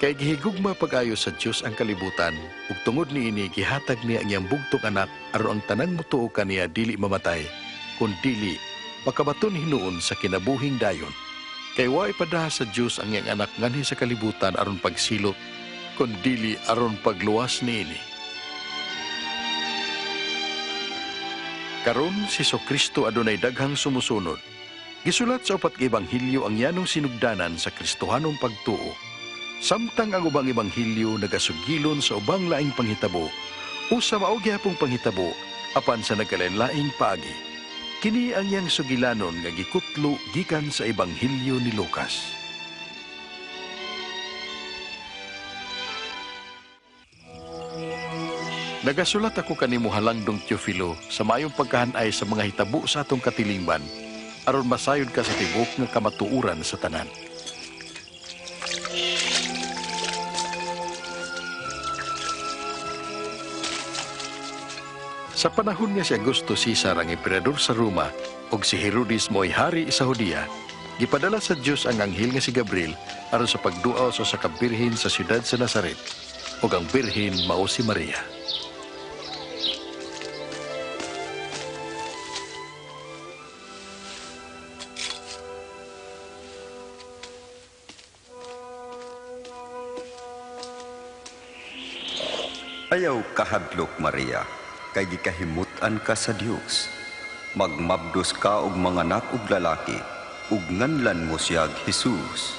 Kay gihigugma pag-ayo sa Dios ang kalibutan, ug tungod niini gihatag niya ang iyang bugtong anak aron ang tanang motuo kaniya dili mamatay, kun dili makabaton hinuon sa kinabuhing dayon. Kay wa ipadaha sa Dios ang iyang anak nganhi sa kalibutan aron pagsilot, kun dili aron pagluwas niini. Karon si Jesucristo adunay daghang sumusunod. Gisulat sa upat ka ebanghelyo ang yanong sinugdanan sa Kristohanong pagtuo. Samtang ang ubang ebanghelyo nagasugilon sa ubang laing panghitabo, usa mao gihapong panghitabo apan sa nagkalain-laing paagi. Kini ang iyang sugilanon nga gikutlo gikan sa ebanghelyo ni Lucas. Nagasulat ako kanimo halangdong Teofilo sa maayong pagkahanay sa mga hitabo sa atong katilingban, aron masayod ka sa tibuok nga kamatuoran sa tanan. Sa panahon nga si Augusto Cesar ang emperador sa Roma ug si Herodes mo'y hari sa Judea, gipadala sa Dios ang anghel nga si Gabriel aron sa pagduaw sa usa ka birhen sa siyudad sa Nazaret, ug ang birhen mao si Maria. Ayaw kahadlok, Maria, kay gikahimut-an ka sa Dios. Magmabdos ka og manganak og lalaki, ug nganlan mo siyag Jesus.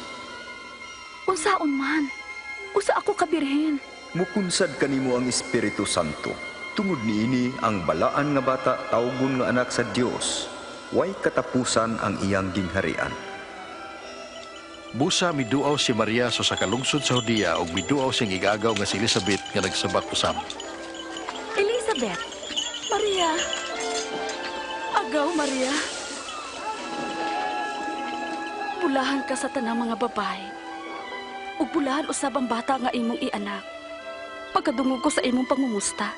Unsaon man? Usa ako ka birhen. Mukunsad kanimo ang Espiritu Santo. Tungod niini ang balaan nga bata tawgon nga anak sa Dios. Way katapusan ang iyang gingharian. Busa miduaw si Maria sa usa ka lungsod sa Judea ug miduaw siyang igagaw nga si Elizabeth nga nagsabak usab. Elizabeth! Maria! Agaw, Maria! Bulahan ka sa tanang mga babae. Ug bulahan usab ang bata nga imong ianak. Pagkadungog ko sa imong pangumusta,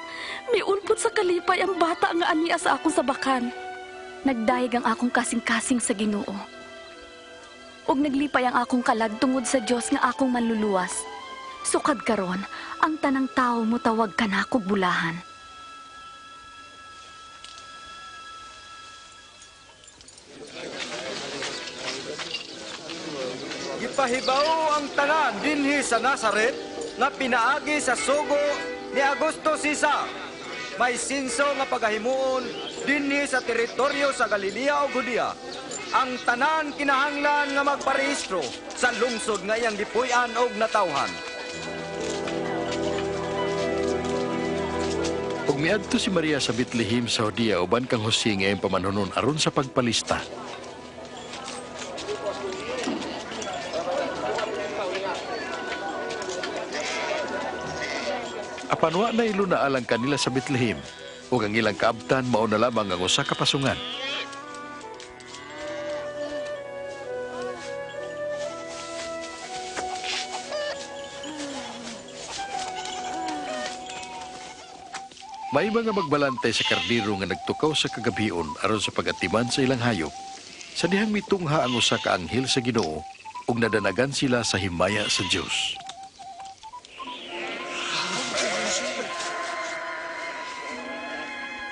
miulpot sa kalipay ang bata nga ania sa akong sabakan. Nagdayeg ang akong kasing-kasing sa Ginoo. Ug naglipay ang akong kalag tungod sa Dios nga akong manluluwas. Sukad karon, ang tanang tawo motawag kanakog bulahan. Gipahibaw ang tanan dinhi sa Nazaret nga pinaagi sa sugo ni Augusto Cesar. May sinso nga pagahimuon dinhi sa teritoryo sa Galilea o Judea. Ang tanan kinahanglan nga magparehistro sa lungsod nga iyang gipuy-an og natawhan. Ug miadto si Maria sa Bethlehem sa Judea uban kang Jose nga iyang pamanhonon aron sa pagpalista. Apan wa na ilunaalang kanila sa Bethlehem, ug ang ilang kaabtan mao na lamang ang usa ka pasungan. May mga magbalantay sa kardero nga nagtukaw sa kagabion aron sa pagatiman sa ilang hayop. Sa dihang mitungha ang usa ka anghel sa Ginoo ug nadanagan sila sa himaya sa Dios.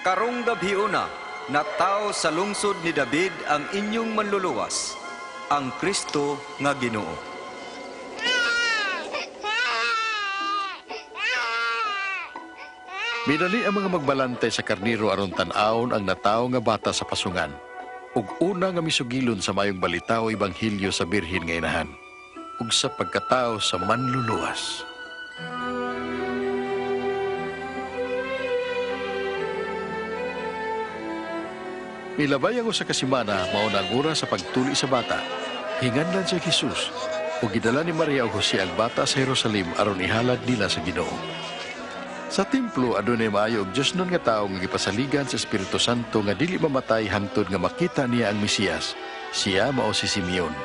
Karong gabhiona, nataw sa lungsod ni David ang inyong manluluwas, ang Kristo nga Ginoo. Midali ang mga magbalantay sa karniro aron tan-awon ang natawo nga bata sa pasungan. Ug una nga misugilon sa mayong balita o ebanghelyo sa birhen nga inahan, ug sa pagkatao sa manluluwas. Milabay ang usa ka semana, mao na ang oras sa pagtuli sa bata. Hinganlan siya Jesus, ug gidala ni Maria ug Jose ang bata sa Jerusalem aron ihalad nila sa Ginoo. Sa templo adunay maayo og Dios nun nga tawo nga gipasaligan sa Espiritu Santo nga dili mamatay hangtod nga makita niya ang Mesiyas. Siya mao si Simeon.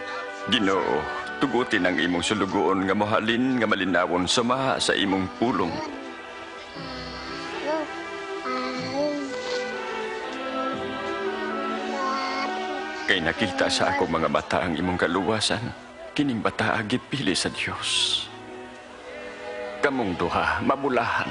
Ginoo, tugutin ang imong sulugoon nga mohalin nga malinawon sama sa imong pulong. Kay nakita sa akong mga mata ang imong kaluwasan, kining bata gipili sa Dios. Kamong duha, mabulahan.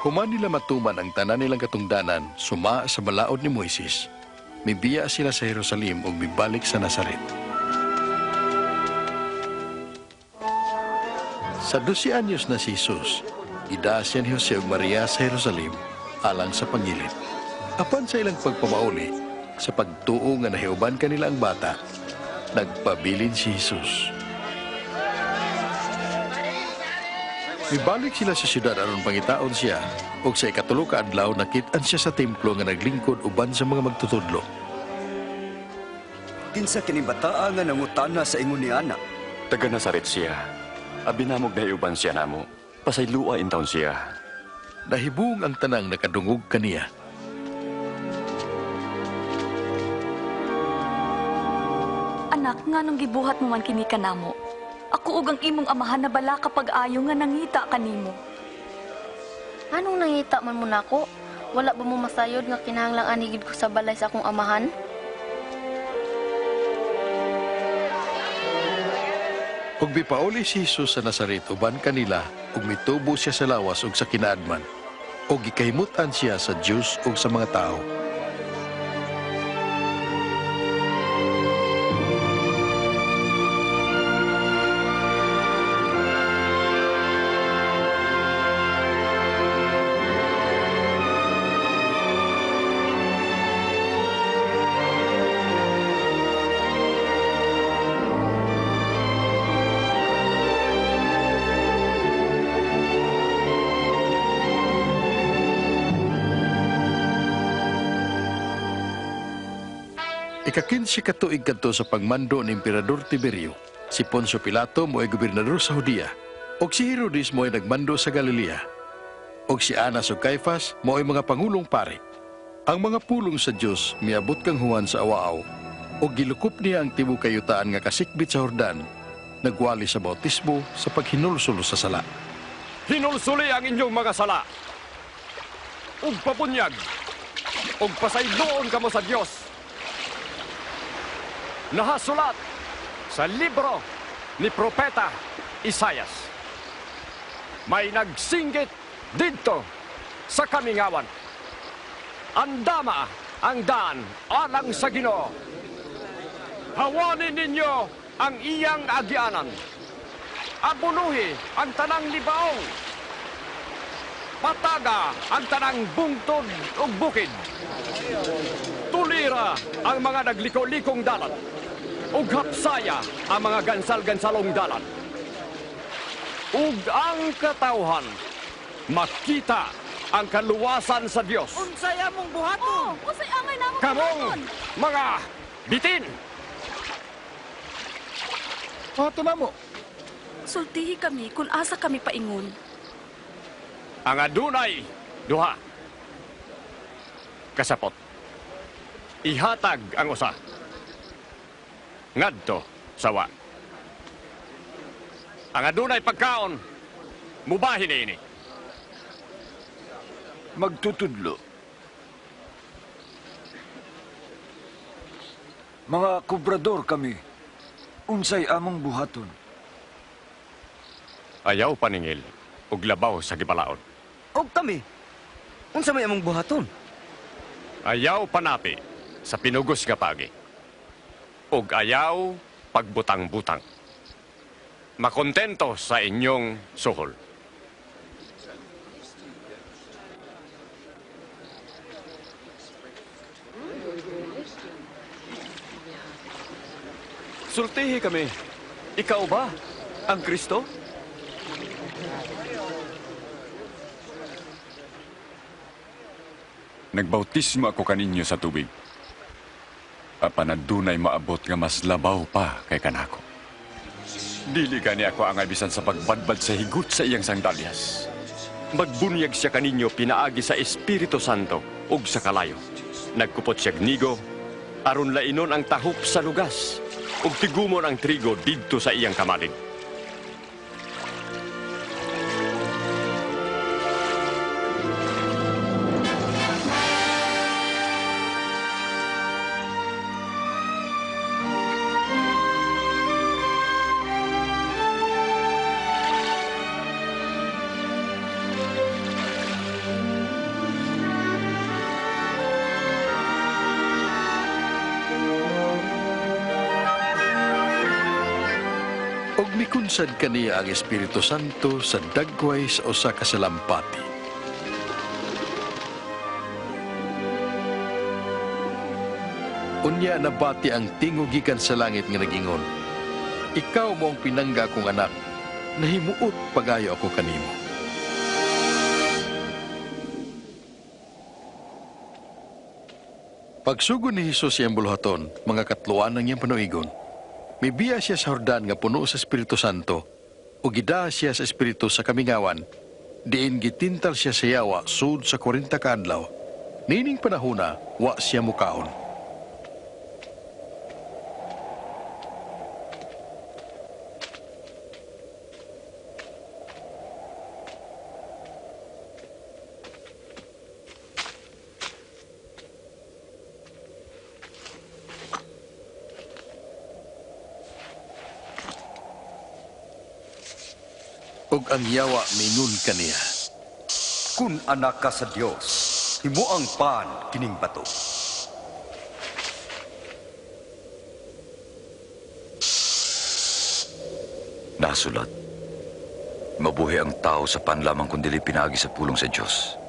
Human nila matuman ang tanan nilang katungdanan, suma sa balaod ni Moises. Mibiya sila sa Jerusalem ug mibalik sa Nazaret. Sa 12 anyos na si Jesus, ida siya ni Jose ug Maria sa Jerusalem alang sa pangilit. Apan sa ilang pagpamauli, sa pagtuo nga nahiuban kanila ang bata, nagpabilin si Jesus. Mibalik sila sa siyudad aron pangitaon siya, ug sa ikatulo ka adlaw nakit-an siya sa templo nga naglingkod uban sa mga magtutudlo. Kinsa kini bataa nga nangutana sa ingon ni ana? Taga Nazaret siya. Abi namog nahiuban siya namo. Pasaylua intawon siya. Nahibung ang tanang nakadungog kaniya. Anak, nganong gibuhat mo man kini kanamo? Ako ug ang imong amahan na bala kapag ayo nga nangita kanimo. Anong nangita man mo nako? Wala ba mo masayod nga kinahanglang anigid ko sa balay sa akong amahan? Ug mipauli si Jesus sa Nazaret uban kanila, ug mitubo siya sa lawas ug sa kinaadman. Ug gikahimut-an siya sa Dios ug sa mga tawo. Ika-15 ka tuig kadto sa pagmando ni Emperador Tiberio, si Poncio Pilato mo'y gobernador sa Judea, ug si Herodes mo'y nagmando sa Galilea, ug si Anas ug Caifas mo'y mga pangulong pari. Ang mga pulong sa Dios miabot kang Juan sa awaaw, ug gilukop niya ang tibuok kayutaan nga kasikbit sa Jordan, nagwali sa bautismo sa paghinulsol sa sala. Hinulsuli ang inyong mga sala, ug pabunyag, ug pasayloon kamo sa Dios. Nahasulat sa libro ni Propeta Isayas. May nagsinggit didto sa kamingawan. Andama ang daan alang sa Ginoo. Hawanin ninyo ang iyang agianan. Abunuhi ang tanang libaong. Pataga ang tanang bungtod ug bukid. Tulira ang mga nagliko-likong dalan. Ug hapsaya ang mga gansal-gansalong dalan. Ug ang katawhan makita ang kaluwasan sa Dios. Unsay among buhaton? Oh, unsay angay namong Kamong buhaton? mga bitin. Buhaton namo. Sultihi kami kung asa kami paingon. Ang adunay duha kasapot. Ihatag ang usa ngadto sawa. Ang adunay pagkaon, mubahin ini. Magtutudlo. Mga kubrador kami, unsay among buhaton. Ayaw paningil ug labaw sa gibalaod. Og kami, unsa may among buhaton? Ayaw panapi sa pinugos nga pagi. Ug ayaw pagbutang-butang. Makontento sa inyong suhol. Sultihi kami. Ikaw ba ang Kristo? Nagbautismo ako kaninyo sa tubig. Apan adunay maabot nga mas labaw pa kay kanako. Dili gani ako angay bisan sa pagbadbad sa higot sa iyang sandalyas. Magbunyag siya kaninyo pinaagi sa Espiritu Santo ug sa kalayo. Nagkupot siya gnigo, aron lainon ang tahop sa lugas, ug tigumon ang trigo didto sa iyang kamalig. Ug mikunsad kaniya ang Espiritu Santo sa dagway sa usa ka salampati. Unya nabati ang tingog gikan sa langit nga nagingon, "Ikaw mo ang pinangga kong anak, nahimuot pagayo ako kanimo." Pagsugod ni Hesus iyang buluhaton, mga katluan ang iyang panuigon. Mibiya siya sa Jordan nga puno sa Espiritu Santo, ug gidaa siya sa Espiritu sa kamingawan. Diin gitintal siya sa yawa sud sa 40 ka adlaw. Niining panahona, wa siya mukaon. Ug ang yawa mingon kaniya, "Kun anak ka sa Dios, himuang pan kining bato." Nasulat, mabuhi ang tao sa pan lamang kung dili pinaagi sa pulong sa Dios.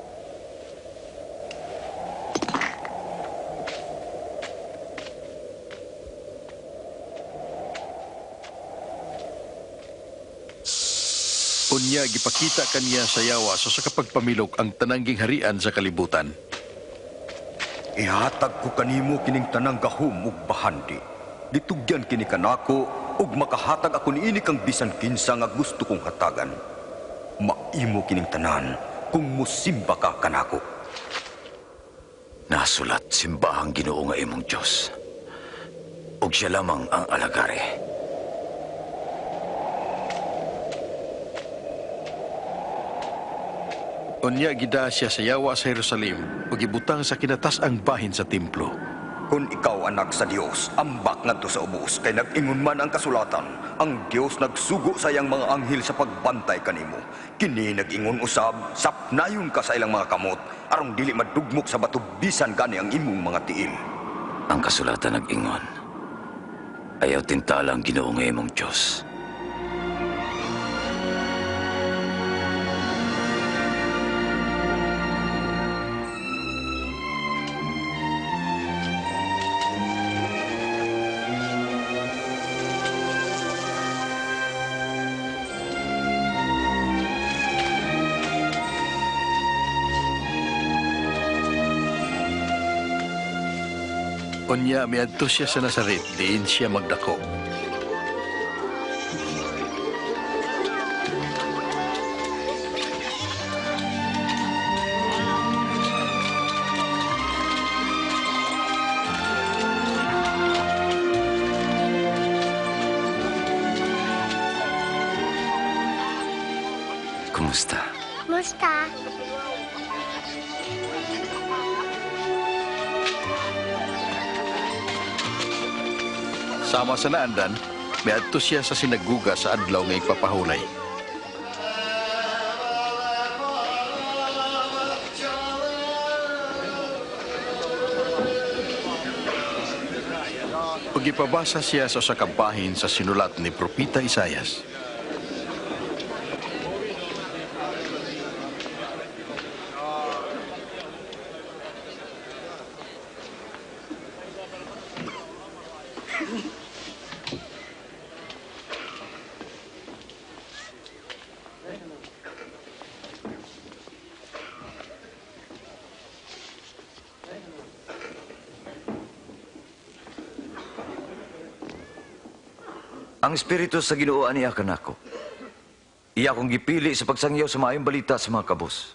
Unya gipakita kaniya sa yawa sa usa ka pagpamilok ang tanang gingharian sa kalibutan. Ihatag ko kanimo kining tanang gahom ug bahandi. Gitugyan kini kanako ug makahatag ako niini kang bisan kinsa nga gusto kong hatagan. Maimo kining tanan kung musimba ka kanako. Nasulat, simbahang Ginoo nga imong Dios, ug siya lamang ang alagari. Unya gida siya sa yawa sa Jerusalem ug gibutang sa kinatas-ang bahin sa templo. Kung ikaw anak sa Dios, ambak ngadto sa ubos, kay nag-ingon man ang kasulatan, ang Dios nagsugo sa iyang mga anghel sa pagbantay kanimo. Kini nag-ingon usab, sapnayon ka sa ilang mga kamot, aron dili madugmok sa bato bisan gani ang imong mga tiil. Ang kasulatan nag-ingon, ayaw tintala ang Ginoo nga imong Dios. Unya miadto siya sa Nazaret, diin siya magdako. Kumusta? Kumusta? Sama sa naandan, miadto siya sa sinaguga sa adlaw nga ipapahulay. Ug gipabasa siya sa usa ka bahin sa sinulat ni Propeta Isayas. Ang Espiritu sa Ginoo aniya kanako. Iya akong gipili sa pagsangyaw sa maayong balita sa mga kabos.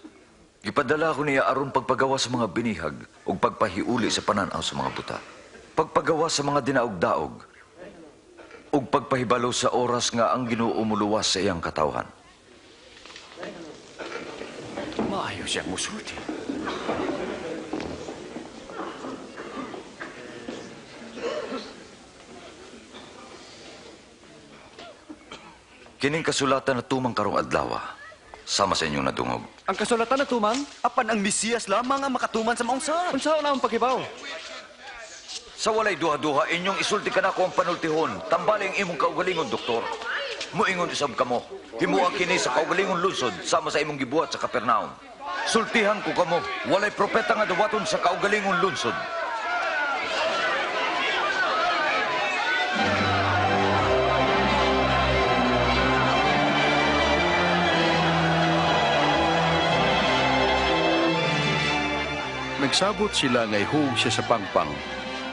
Gipadala ako niya aron pagpagawa sa mga binihag ug pagpahiuli sa panan-aw sa mga buta. Pagpagawa sa mga dinaog-daog ug pagpahibalo sa oras nga ang Ginoo muluwas sa iyang katawhan. Maayo siyang musulti. Kining kasulatan na tumang karong adlaw, sama sa inyong nadungog. Ang kasulatan na tumang? Apan ang Mesiyas lamang ang makatuman sa maong saan. Unsaon na ang paghibaw? Sa walay duha-duha, inyong isulti kanako ang panultihon. Tambali ang imong kaugalingon, doktor. Muingon usab kamo. Himua kini sa kaugalingong lungsod sama sa imong gibuhat sa Capernaum. Sultihan ko kamo, walay propeta nga dawaton sa kaugalingong lungsod. Nagsabot sila nga ihug siya sa pangpang,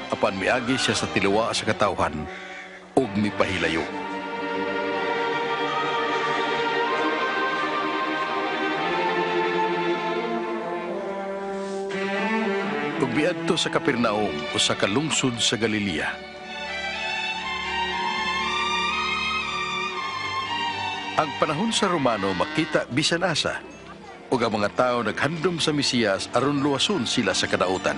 apan miagi siya sa tiluwa sa katawhan ug mipahilayo. Ug miadto sa Capernaum, usa ka lungsod sa Galilea. Ang panahon sa Romano makita bisan asa, ug ang mga tawo naghandom sa Mesiyas aron luwason sila sa kadautan.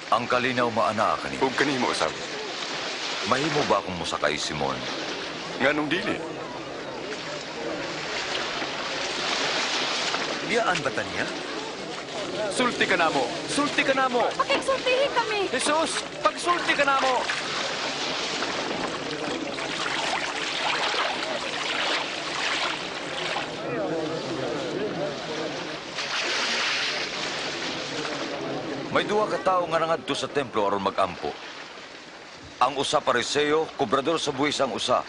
Ang kalinaw maana kanimo. Ug kanimo usab. Mahimo ba akong mosakay, Simon? Nganong dili? Biyaan ba ta niya? Sulti ka namo. Sulti ka namo. Pakigsultihi kami. Jesus, pagsulti ka namo. May duha ka tawo nga nangadto sa templo aron mag-ampo. Ang usa Pariseo, kobrador sa buwis ang usa.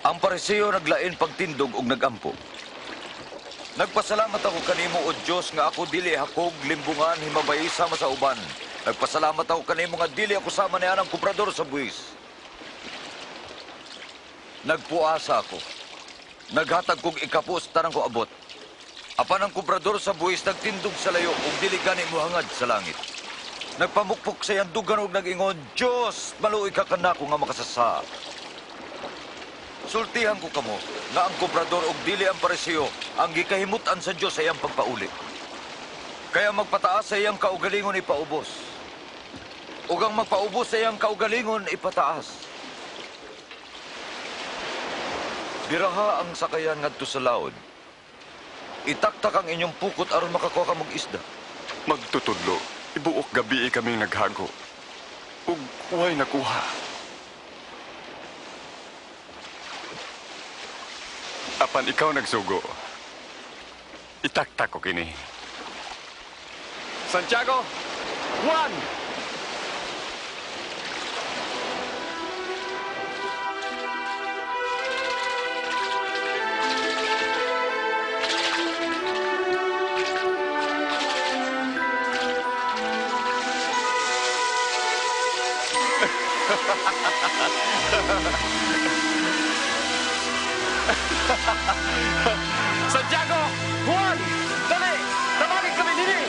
Ang Pariseo naglain pagtindog og nagampo. Nagpasalamat ako kanimo o Dios nga ako dili hakog limbungan himabay sama sa uban. Nagpasalamat ako kanimo nga dili ako sama ni anang kobrador sa buwis. Nagpuasa ako. Naghatag kog ikapo sa tanang ko abot. Apan ang kobrador sa buwis nagtindog sa layo ug dili gani mohangad sa langit. Nagpamukpok sa iyang dugan ug nag-ingon, Dios, maluoy ka kanako nga makasasa. Sultihan ko kamo nga ang kobrador ug dili ang Pariseo ang gikahimut-an sa Dios sa iyang pagpauli. Kaya magpataas sa iyang kaugalingon ipaubos, ug ang magpaubos sa iyang kaugalingon ipataas. Biraha ang sakayan ngadto sa laod. Itaktak ang inyong pukot aron makakuha ka mong isda. Magtutudlo, ibuok gabi kaming naghago. Ug way nakuha. Apan ikaw nagsugo. Itaktak ko kini. Santiago, Juan! Santiago! Juan! Dali! Tabagin kami dini!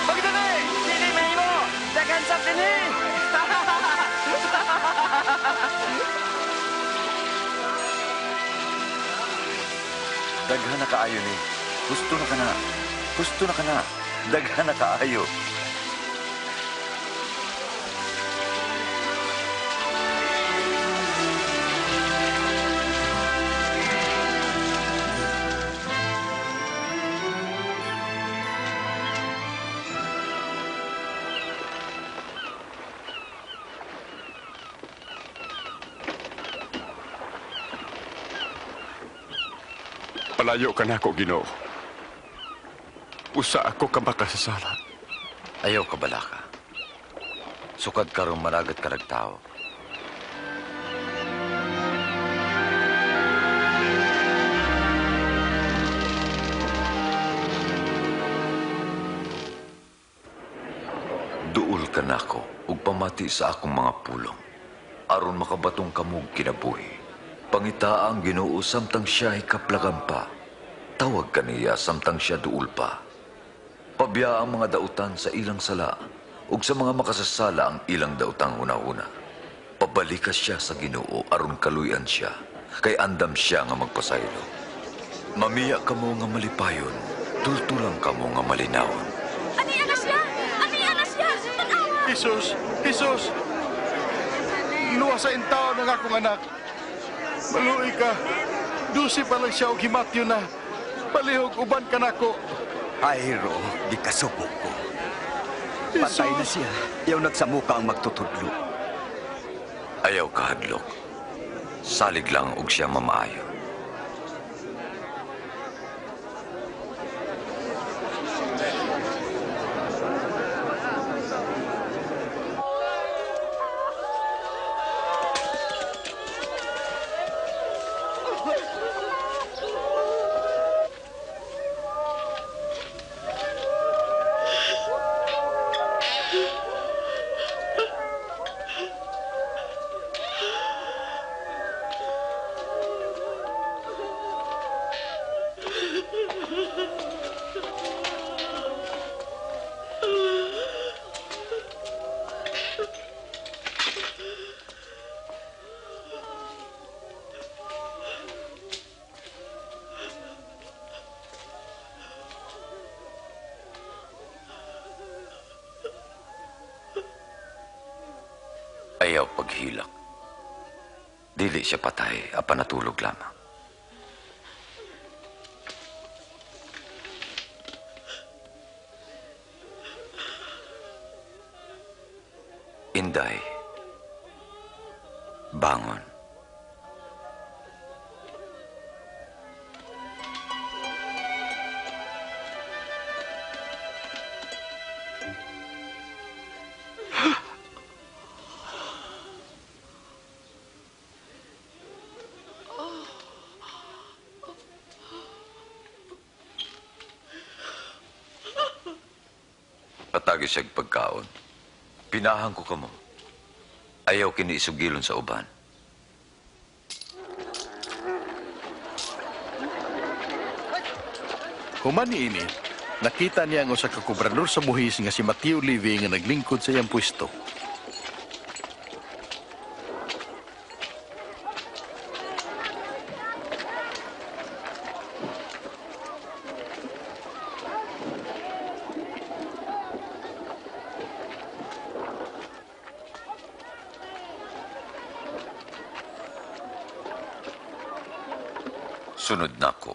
Pagdali! Dili mahimo! Daghan sa dini! Daghan na kaayo ni. Gusto na ka na. Gusto na ka na. Daghan na kaayo. Palayo ka na ako, Ginoo. Usa ako ka makasasala. Ayaw ka balaka. Sukad karong managat ka nagtao. Duol ka nako ug pamati sa akong mga pulong. Aron makabatong kamog kinabuhi. Pangitaa ang Ginoo samtang siya hikaplagan pa. Tawag kaniya samtang siya duol pa. Pabya ang mga dautan sa ilang sala ug sa mga makasasala ang ilang dautang hunahuna. Pabalika siya sa Ginoo aron kaluyan siya, kay andam siya nga magpasaylo. Mamiya kamo nga malipayon, tultulang kamo nga malinawon. Ani na siya! Jesus! Jesus! Luwa sa intao ng akong anak. Maluoy ka. Dusi pa lang siya og himatyo na. Palihog uban ka nako. Jairo, gikasubo ko. Patay na siya. Iyaw nagsamuka ang magtutudlo. Ayaw kahadlok. Salig lang og siya mamaayo. Ayaw paghilak. Dili siya patay, apan natulog lamang. Inday, bangon. Patagi siya'g pagkaon. Pinahang ko kamo. Ayaw kini isugilon sa uban. Human niini, nakita niya ang usa ka kobrador sa buhis nga si Mateo Levi nga naglingkod sa iyang pwesto. Sunod nako.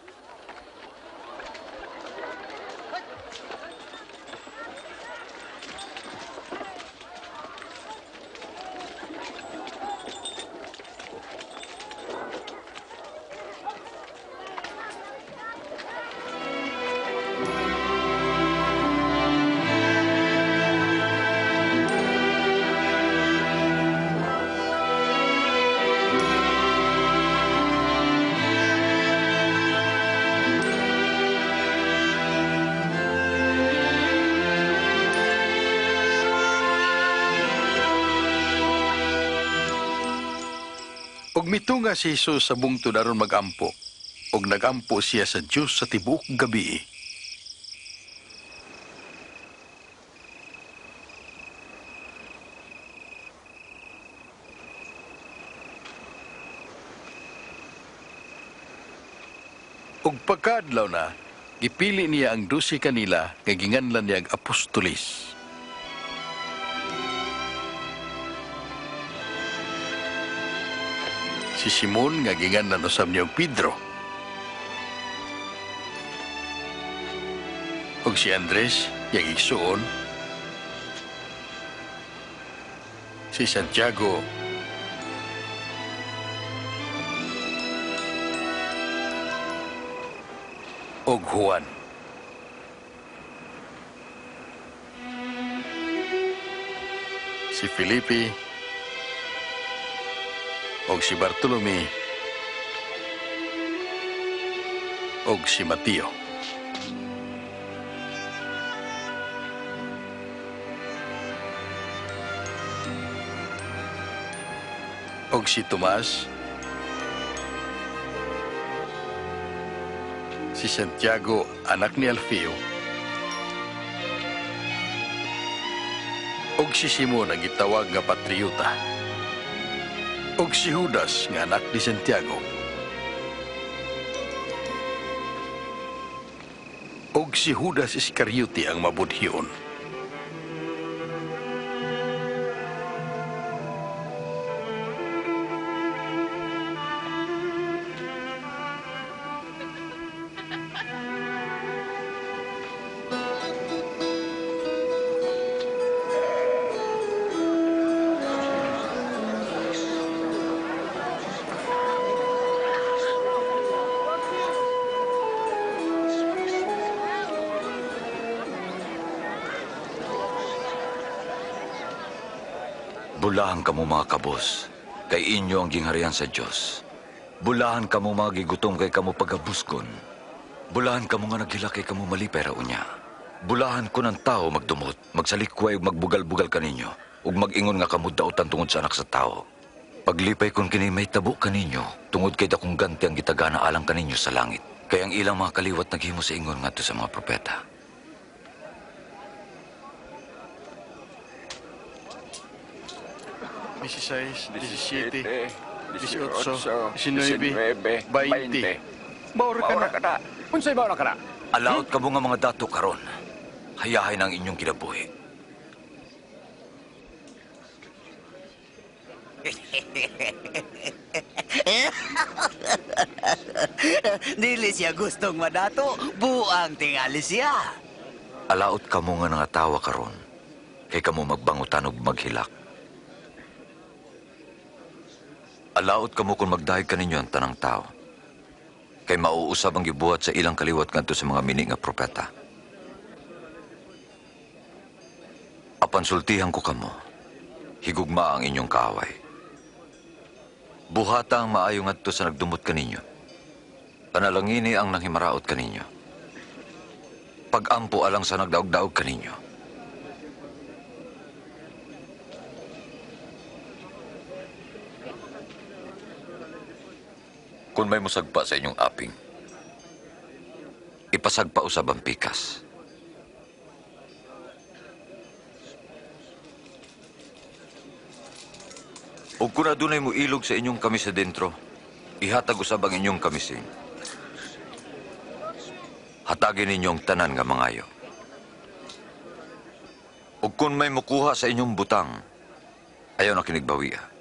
Ug mitunga si Jesus sa bungtod aron magampo, ug nagampo siya sa Dios sa tibuok gabi. Ug pagkaadlaw na, gipili niya ang 12 kanila nga ginganlan niya ang apostolis. Si Simon nga ginganlan usab niya og Pedro. Ug si Andres iyang igsuon. Si Santiago ug Juan. Si Felipe og si Bartolome og si Mateo. Og si Tomas, si Santiago, anak ni Alfeo, og si Simon ang gitawag nga patriota, og si Judas nga anak ni Santiago, og si Judas Iscariote ang mabudhion. Bulahan kamo mga kabos, kay inyo ang gingharian sa Dios. Bulahan kamo mga gigutom kay kamo pagabuskon. Bulahan kamo nga naghilak kay kamo malipay ra unya. Bulahan kun ang tao magdumot, magsalikway ug magbugal-bugal kaninyo, ug mag-ingon nga kamo dautan tungod sa anak sa tao. Paglipay kun kini may tabo kaninyo, tungod kay dakong ganti ang gitagana alang kaninyo sa langit. Kay ang ilang mga kaliwat naghimo sa ingon ngadto sa mga propeta. 16, 17, 18, 19, 20. Maura ka na. Unsay maura ka na? Alaot kamo nga mga dato karon. Hayahay ng inyong kinabuhi. Dili siya gustong madato, buang tingali siya. Alaot kamo nga nangatawa karon, kay kamo magbangutan og maghilak. Alaot kamo kung magdahig kaninyo ang tanang tao, kay mauusab ang gibuhat sa ilang kaliwat ngadto sa mga mini nga propeta. Apan sultihan ko kamo, higugma ang inyong kaaway. Buhata ang maayo ngadto sa nagdumot kaninyo. Panalangini ang nanghimaraot kaninyo. Pag-ampo alang sa nagdaog-daog kaninyo. Kung may musagpa sa inyong aping, ipasagpa usab ang pikas. Ug kung adunay mo ilog sa inyong kamis sa dentro, ihatag usab ang inyong kamisin. Hatagin ninyo ang tanan nga mangayo. Ug kung may mukuha sa inyong butang, ayaw na kinigbawiya.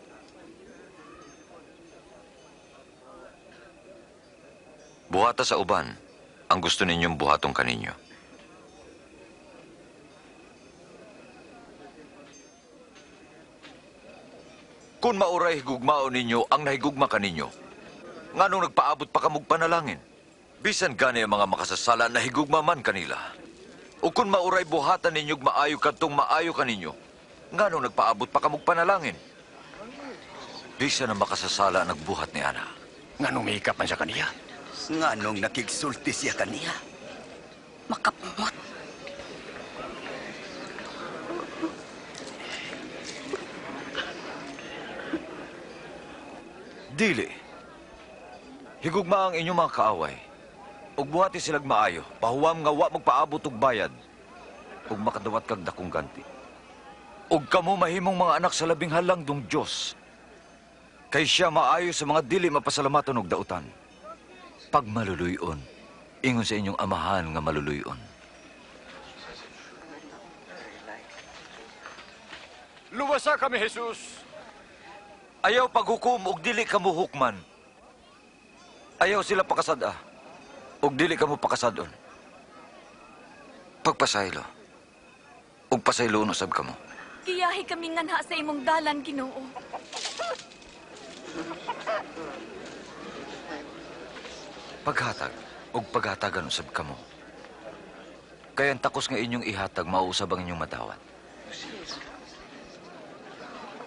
Buhata sa uban ang gusto ninyong buhatong kaninyo. Kung mauray higugmao ninyo ang nahigugma kaninyo, nganong nagpaabot pa kamog panalangin? Bisan gani ang mga makasasala na higugma man kanila. O kung mauray buhatan ninyog maayo kadtong maayo kaninyo, nganong nagpaabot pa kamog panalangin? Bisan ang makasasala nagbuhat ni Ana. Nganong mihikap man siya kaniya? Nganong nakigsulti siya kaniya? Makapumot. Dili. Higugma ang inyong mga kaaway. Ug buhati silag maayo, pahuwam nga wa magpaabot og bayad, ug makadawat kag dakong ganti. Ug kamo mahimong mga anak sa labing halangdong Dios. Kay siya maayo sa mga dili mapasalamaton og dautan. Pag maluluyon, ingon sa inyong amahan nga maluluyon. Luwasa kami, Jesus! Ayaw paghukom og dili kamo hukman. Ayaw sila pakasad-a og dili kamo pakasadon. Pagpasaylo og pasayloon usab kamo. Giyahi kami nganha sa imong dalan, Ginoo. Paghatag og paghatagan usab kamo. Kay ang takos nga inyong ihatag mauusab ang inyong madawat.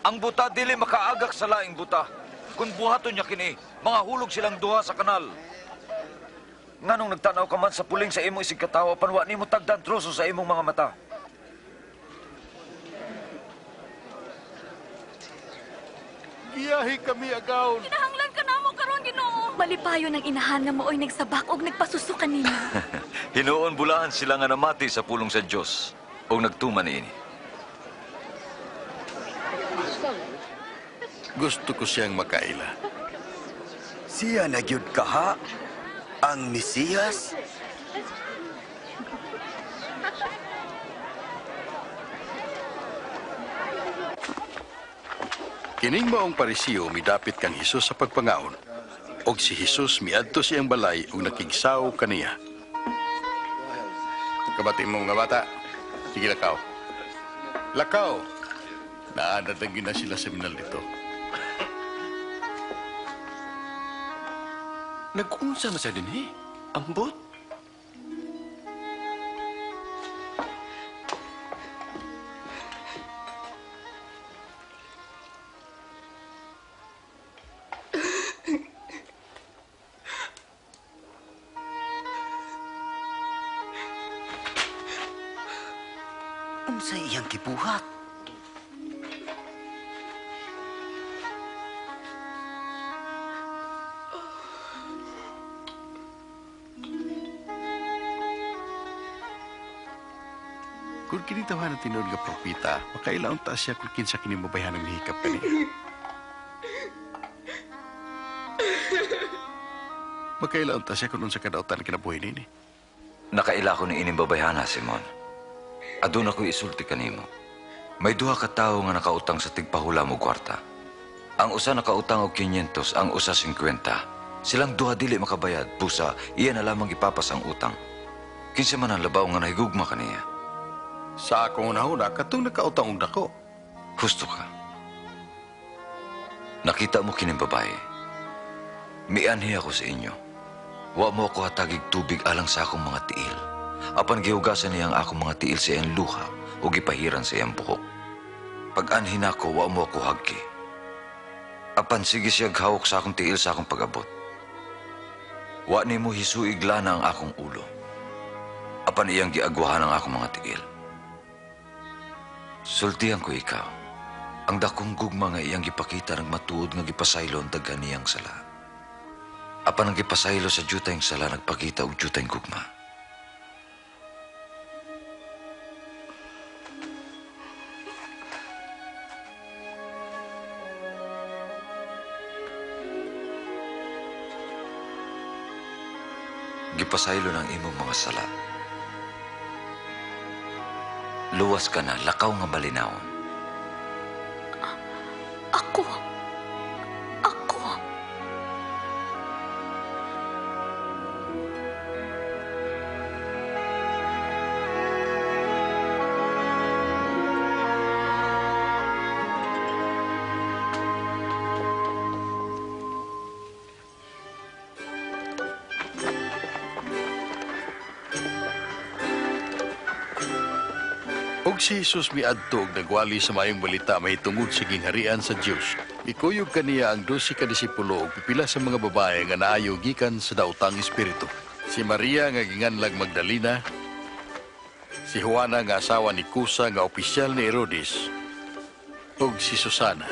Ang buta dili makaagak sa laing buta. Kung buhaton niya kini, mga hulog silang duha sa kanal. Nganong nagtanaw ka man sa puling sa imong isig katawo, panwa nimo tagdan troso sa imong mga mata. Giyahi kami agaon. Kinahanglan ka namo karon, Ginoo. Malipayon ang inahan nga mooy nagsabak og nagpasuso kaninyo. Hinuon bulahan sila nga namati sa pulong sa Dios og nagtuman niini. Gusto ko siyang makaila. Siya na gyud kaha ang Mesiyas? Kining maong Parisiyo midapit kang Hesus sa pagpangaon. Og si Hesus miadto siyang balay ug nakigsaw kaniya. Kabati mo mga bata. Sige, lakaw. Lakaw! Naadadagin na sila sa minal dito. Nag-unsa man siya din eh. Ambot. Unsay iyang gibuhat? Kung kini tawhan ang tinuod nga propeta, makailaon ta siya kung kinsa kini mabayhan ang mihikap kaniya. Makailaon ta siya kung unsa kadautan ang kinabuhi nini. Nakaila ko ni ining babayhana, Simon. Aduna ko'y isulti kanimo. May duha ka tawo nga nakautang sa tigpahula mo kwarta. Ang usa nakautang og 500, ang usa 50. Silang duha dili makabayad, busa iya na lamang ipapas ang utang. Kinsa man ang labaw nga nahigugma kaniya? Sa akong hunahuna, katong nakautang og dako. Husto ka. Nakita mo kining babae. Mianhi ako sa inyo. Wa mo ako hatagig tubig alang sa akong mga tiil. Apan gihugasan niya ang akong mga tiil sa iyang luha o gipahiran sa iyang buhok. Pag-anhin ako, wa mo ako hagki. Apan sige siya hawak sa akong tiil sa akong pag-abot. Wa nimo hisuig lana ang akong ulo. Apan iyang giagwahan ang akong mga tiil. Sultihan ko ikaw, ang dakong gugma nga iyang gipakita ng matuod nga gipasaylo ang daghan niyang sala. Apan ang gipasaylo sa jutayng sala nagpakita og jutayng gugma. Gipasaylo ng imong mga sala. Luwas ka na, lakaw nga malinawon. Ako. Og si Jesus miadto og nagwali sa maayong balita mahitungod sa gingharian sa Dios. Mikuyog kaniya ang 12 ka disipulo ug pipila sa mga babae nga naayo gikan sa daotang espiritu. Si Maria nga ginganlag Magdalena, si Juana nga asawa ni Cusa nga opisyal ni Herodes, ug si Susana.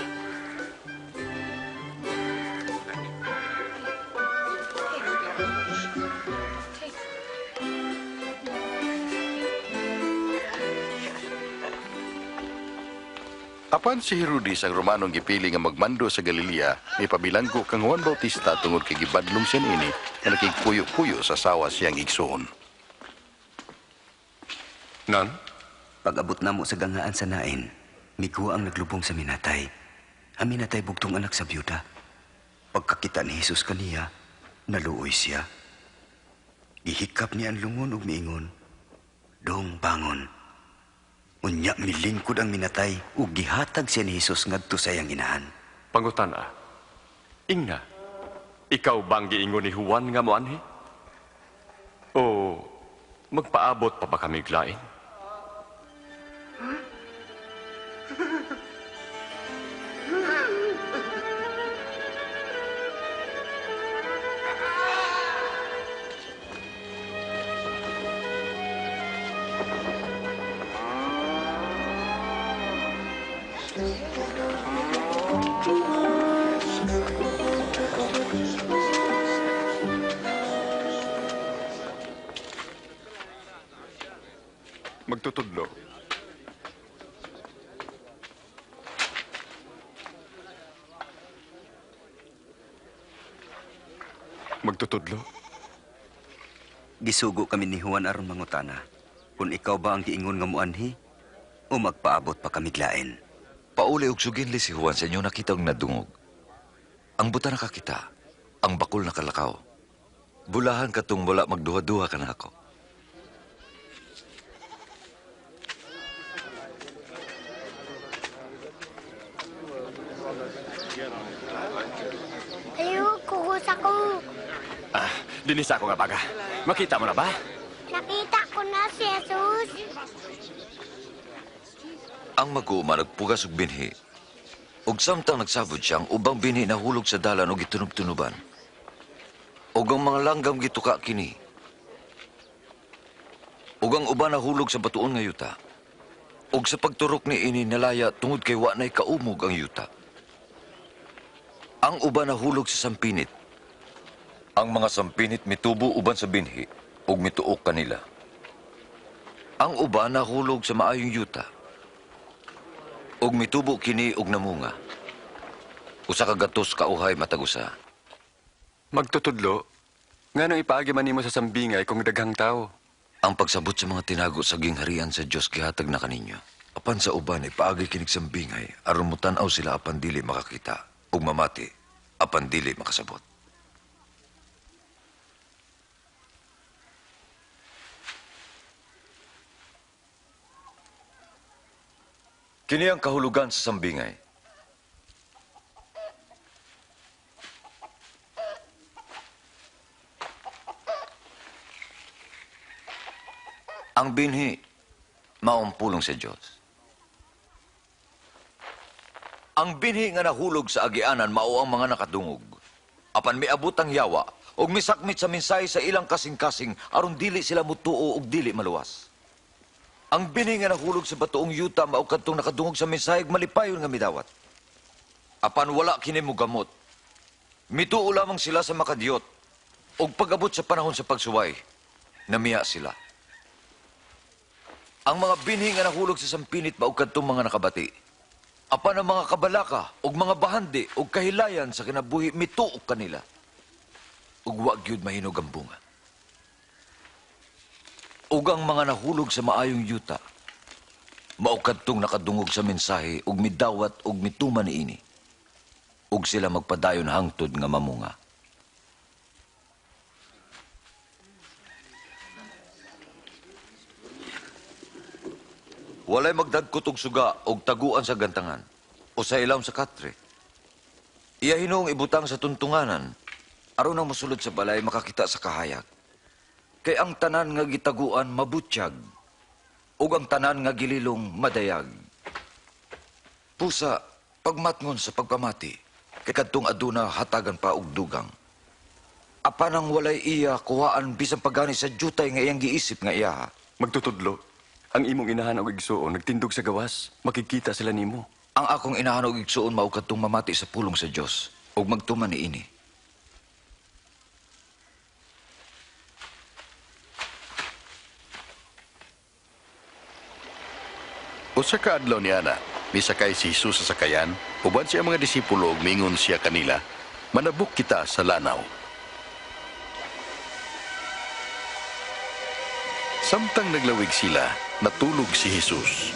Apan si Herodes ang Romanong gipili nga magmando sa Galilea, mipabilanggo kang Juan Bautista tungod kay gibadlong siya niini nga nakigpuyo-puyo sa sawa siyang igsoon. Nan? Pag-abot namo sa ganghaan sa Nain, miguwa ang naglubong sa minatay. Ang minatay bugtong anak sa byuda. Pagkakita ni Jesus kaniya, naluoy siya. Gihikap niya ang lungon ug miingon, "Dong bangon." Unya milingkod ang minatay ug gihatag siya ni Jesus ngadto sa iyang inahan. Pangutana, ingna, ikaw bang giingon ni Juan nga moanhi? O magpaabot pa ba kami lain? Magtutudlo. Magtutudlo. Gisugo kami ni Juan aron mangutana kung ikaw ba ang giingon nga moanhi o magpaabot pa kami lain. Pauli og suginli si Juan sa inyo nakita og nadungog. Ang buta nakakita, ang bakul nakalakaw. Bulahan katong wala magduha-duha ka nako. Ayaw, kukus ako. Ah, dinisa ako nga baga. Makita mo na ba? Nakita ko na si Jesus. Ang mag-uuma nagpugas og binhi. Ug samtang nagsabot siya, ang ubang binhi nahulog sa dalan og gitunob-tunoban. Ug ang mga langgam gituka kini. Ug ang uban nahulog sa batuon nga yuta. Ug sa pagturok ni ini nalaya tungod kay wa nay kaumog ang yuta. Ang uban nahulog sa sampinit. Ang mga sampinit mitubo uban sa binhi ug mituok kanila. Ang uban nahulog sa maayong yuta ug mitubo kini og namunga. Usa ka gatos ka uhay matag usa. Magtutudlo, nganong ipaagi man nimo sa sambingay kung daghang tawo? Ang pagsabot sa mga tinago sa gingharian sa Dios gihatag na kaninyo. Apan sa uban ipaagi kinig sambingay aron motan-aw sila apan dili makakita ug mamati apan dili makasabot. Kini ang kahulugan sa sambingay. Ang binhi, maong pulong sa Diyos. Ang binhi nga nahulog sa agianan, mao ang mga nakadungog. Apan miabot ang yawa, ug misakmit sa mensahe sa ilang kasing-kasing, aron dili sila mutuo ug dili maluwas. Ang binhi nga nahulog sa batuong yuta, mao kadtong nakadungog sa mensahe ug malipayon nga midawat. Apan wala kini mogamot. Mituo lamang sila sa makadiyot, ug pag-abot sa panahon sa pagsuway, namiya sila. Ang mga binhi nga nahulog sa sampinit mao kadtong mga nakabati. Apan ang mga kabalaka ug mga bahandi ug kahilayan sa kinabuhi mituok kanila. Ug wa gyud mahinog ang bunga. Ug ang mga nahulog sa maayong yuta mao kadtong nakadungog sa mensahe ug midawat ug mituman niini. Ug sila magpadayon hangtod nga mamunga. Walay magdagkot og suga og taguan sa gantangan o sa ilawom sa katre. Iya hinuong ibutang sa tuntunganan aron ang mosulod sa balay makakita sa kahayag. Kay ang tanan nga gitaguan mabutyag ug ang tanan nga gililong madayag. Pusa pagmatngon sa pagpamati kay kadtong aduna hatagan pa og dugang. Apan ang walay iya kuhaan bisan pagani sa jutay nga iyang giisip nga iyaha. Magtutudlo, ang imong inahan og igsuon nagtindog sa gawas, makikita sila nimo. Ang akong inahan og igsuon mao kadtong mamati sa pulong sa Dios ug magtuman niini. Usa ka adlaw niana, misakay si Jesus sa sakayan, uban siya mga disipulo ug mingon siya kanila, manabok kita sa lanaw. Samtang naglawig sila, natulog si Jesus.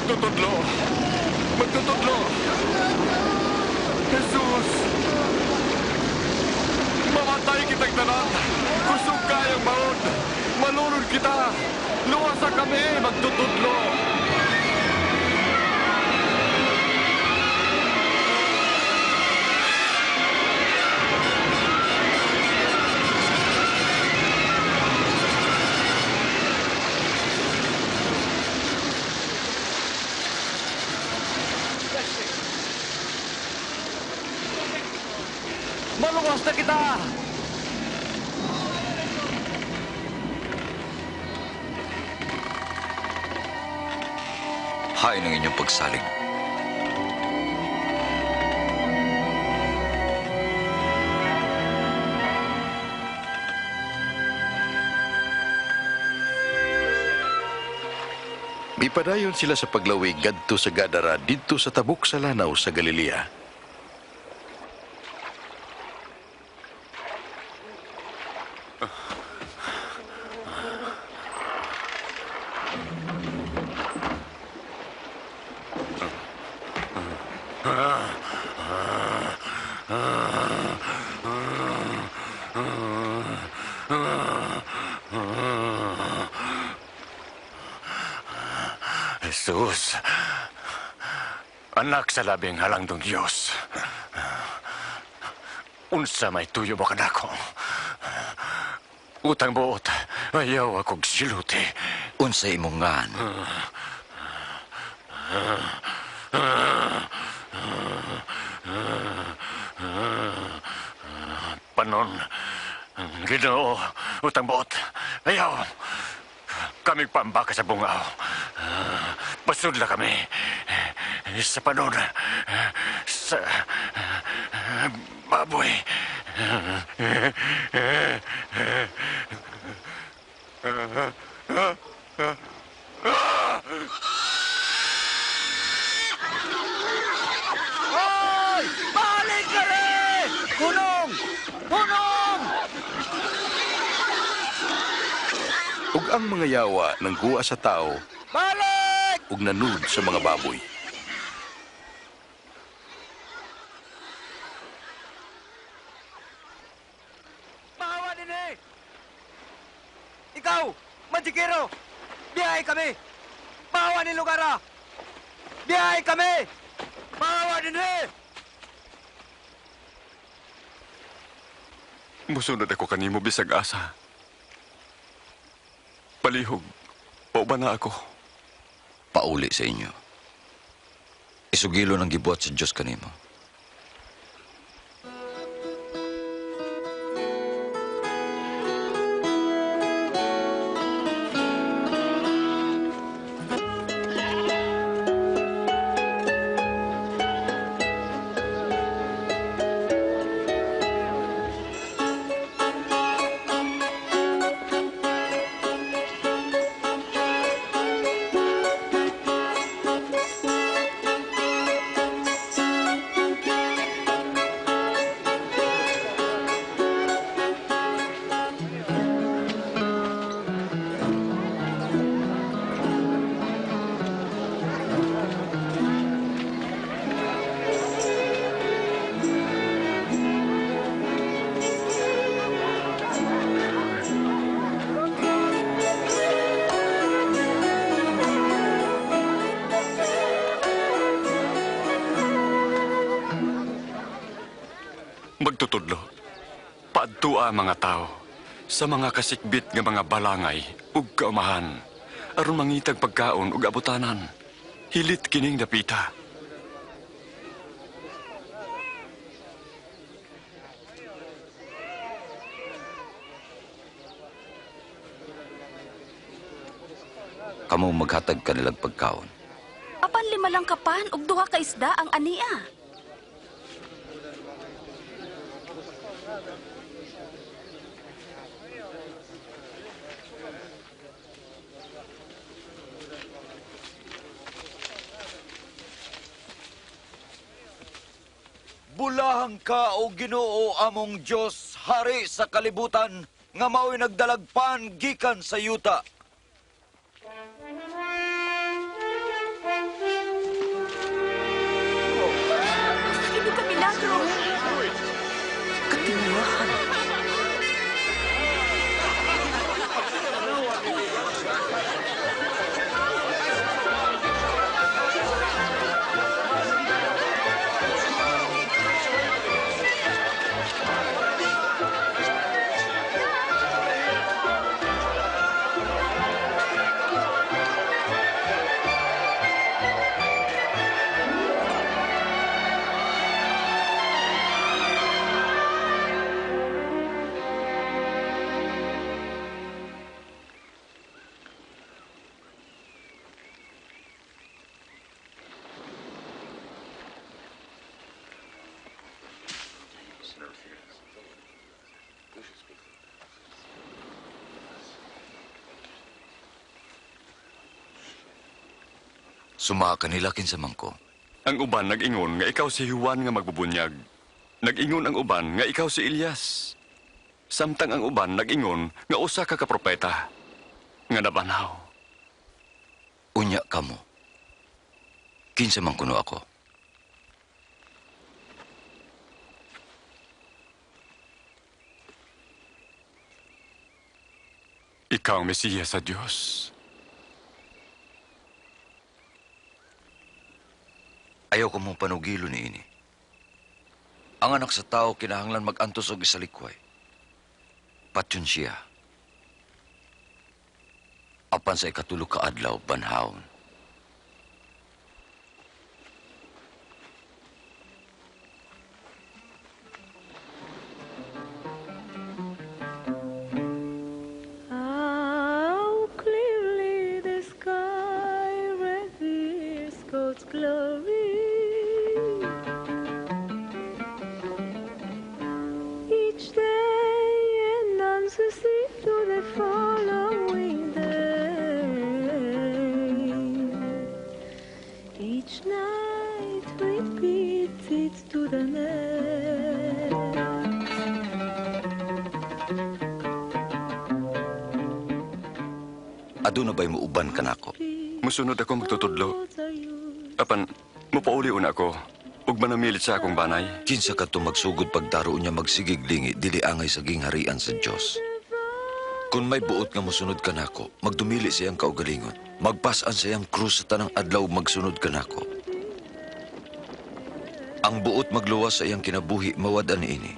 Magtutudlo! Magtutudlo! Jesus! Mamatay kitang tanan! Kusog kayang maon! Malunod kita! Luwasa kami! Magtutudlo! Maluwas na kita! Hain ang inyong pagsalig. Mipadayon sila sa paglawig ngadto sa Gadara didto sa tabok sa lanaw sa Galilea. Jesus, anak sa labing halangdong Dios. Unsa may tuyo mo kanako? Utang buot, ayaw akong siluti. Unsa imong ngan? Panon, Ginoo, utang buot, ayaw. Kami pambaka sa bungaw. Pasudla kami sa panon, sa baboy. Hoy! Balik ka rin! Hunong! Hunong! Ug ang mga yawa nangguwa sa tao. Balik! Ug nanud sa mga baboy. Pahawa din eh! Ikaw, Mantikero! Biyahe kami! Pahawa ni Lugara! Biyahe kami! Pahawa din eh! Musunod ako kanimo bisag asa. Palihog, pauban na ako. Pauli sa inyo. Isugilo ng gibuhat sa Diyos kanimo. Magtutudlo, paadtua mga tao sa mga kasikbit nga mga balangay ug kaumahan aron mangitag pagkaon ug abutanan. Hilit kining dapita. Kamo maghatag kanilang pagkaon. Apan 5 lang kapan ug 2 ka isda ang ania. Bulahang ka, o Ginoo among Dios, hari sa kalibutan, nga mao'y nagdalagpan gikan sa yuta. Hindi ka milagro. Katinguhaan. Sumaa kanila kinsa man ko. Ang uban nag-ingon nga ikaw si Juan nga magbubunyag. Nag-ingon ang uban nga ikaw si Elias. Samtang ang uban nag-ingon nga usa ka propeta nga nabanhaw. Unya kamo. Kinsa man kuno ako? Ikaw ang Mesiyas sa Dios. Ayaw ko mong panugilo ni ini. Ang anak sa tao kinahanglan mag-antos og isalikway. Patyon siya. Apan sa ikatulo ka adlaw, banhawon. How clearly the sky reveals God's glory. Each day announces it to the following day. Each night repeats it to the next. Aduna ba'y muuban ka nako? Musunod ako magtutudlo. Apan, mupauli una ako. Ug manamilit sa akong banay. Kinsa kadto magsugod pagdaro niya magsigig lingi, dili angay sa gingharian sa Dios. Kung may buot nga mosunod ka nako, magdumili siyang kaugalingon. Magpas-an siyang krus sa tanang adlaw magsunod ka nako. Ang buot magluwas sa iyang kinabuhi, mawad-an niini.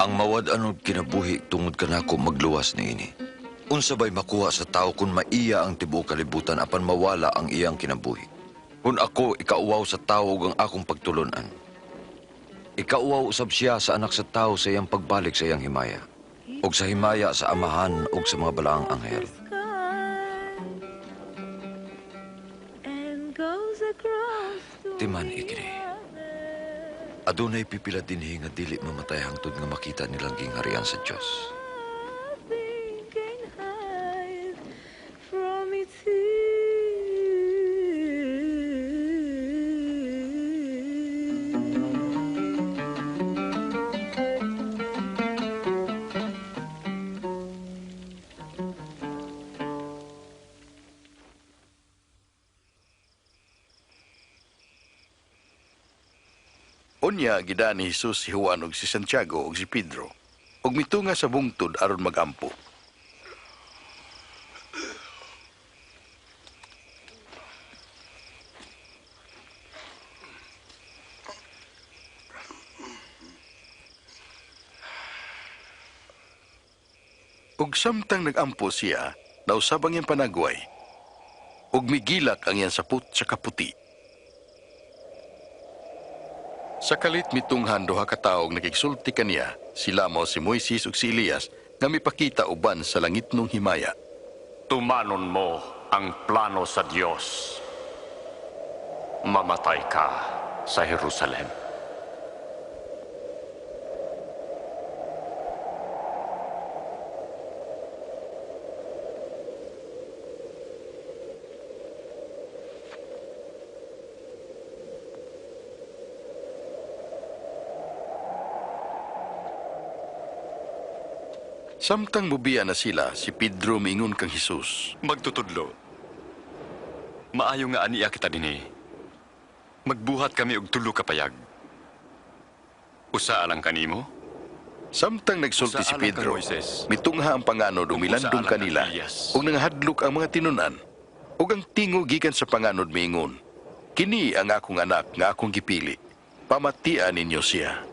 Ang mawad-an og kinabuhi tungod kanako magluwas niini. Unsa ba'y makuha sa tao kung maiya ang tibuok kalibutan apan mawala ang iyang kinabuhi? Kung ako ikauwaw sa tao ug ang akong pagtulon-an, ikauwaw usab siya sa anak sa tao sa iyang pagbalik sa iyang himaya, ug sa himaya sa amahan ug sa mga balaang anghel. Timan ikini. Adunay pipila dinhi nga dili mamatay hangtod nga makita nilang gingharian sa Dios. Unya gidaan ni Jesus si Juan ug si Santiago ug si Pedro ug mitunga sa bungtod aron magampo. Ug samtang nagampo siya, nausab ang iyang panagway ug migilak ang iyang saput sa kaputi. Sa kalit mitunghan duha ka tawo nakigsulti kaniya, sila mao si Moises ug si Elias nga mipakita uban sa langitnong himaya. Tumanon mo ang plano sa Dios. Mamatay ka sa Jerusalem. Samtang mubiya na sila, si Pedro miingon kang Hesus. Magtutudlo, maayo nga aniya kita dinhi. Magbuhat kami og tulo ka payag. Usa alang kanimo? Samtang nagsulti si Usa alang kang Pedro, Moises. mitungha ang panganod ug milandong Usa alang kang kanila, Elias. ug nangahadlok ang mga tinun-an. Ug ang tingog gikan sa panganod miingon, kini ang akong anak nga akong gipili. Pamatian ninyo siya.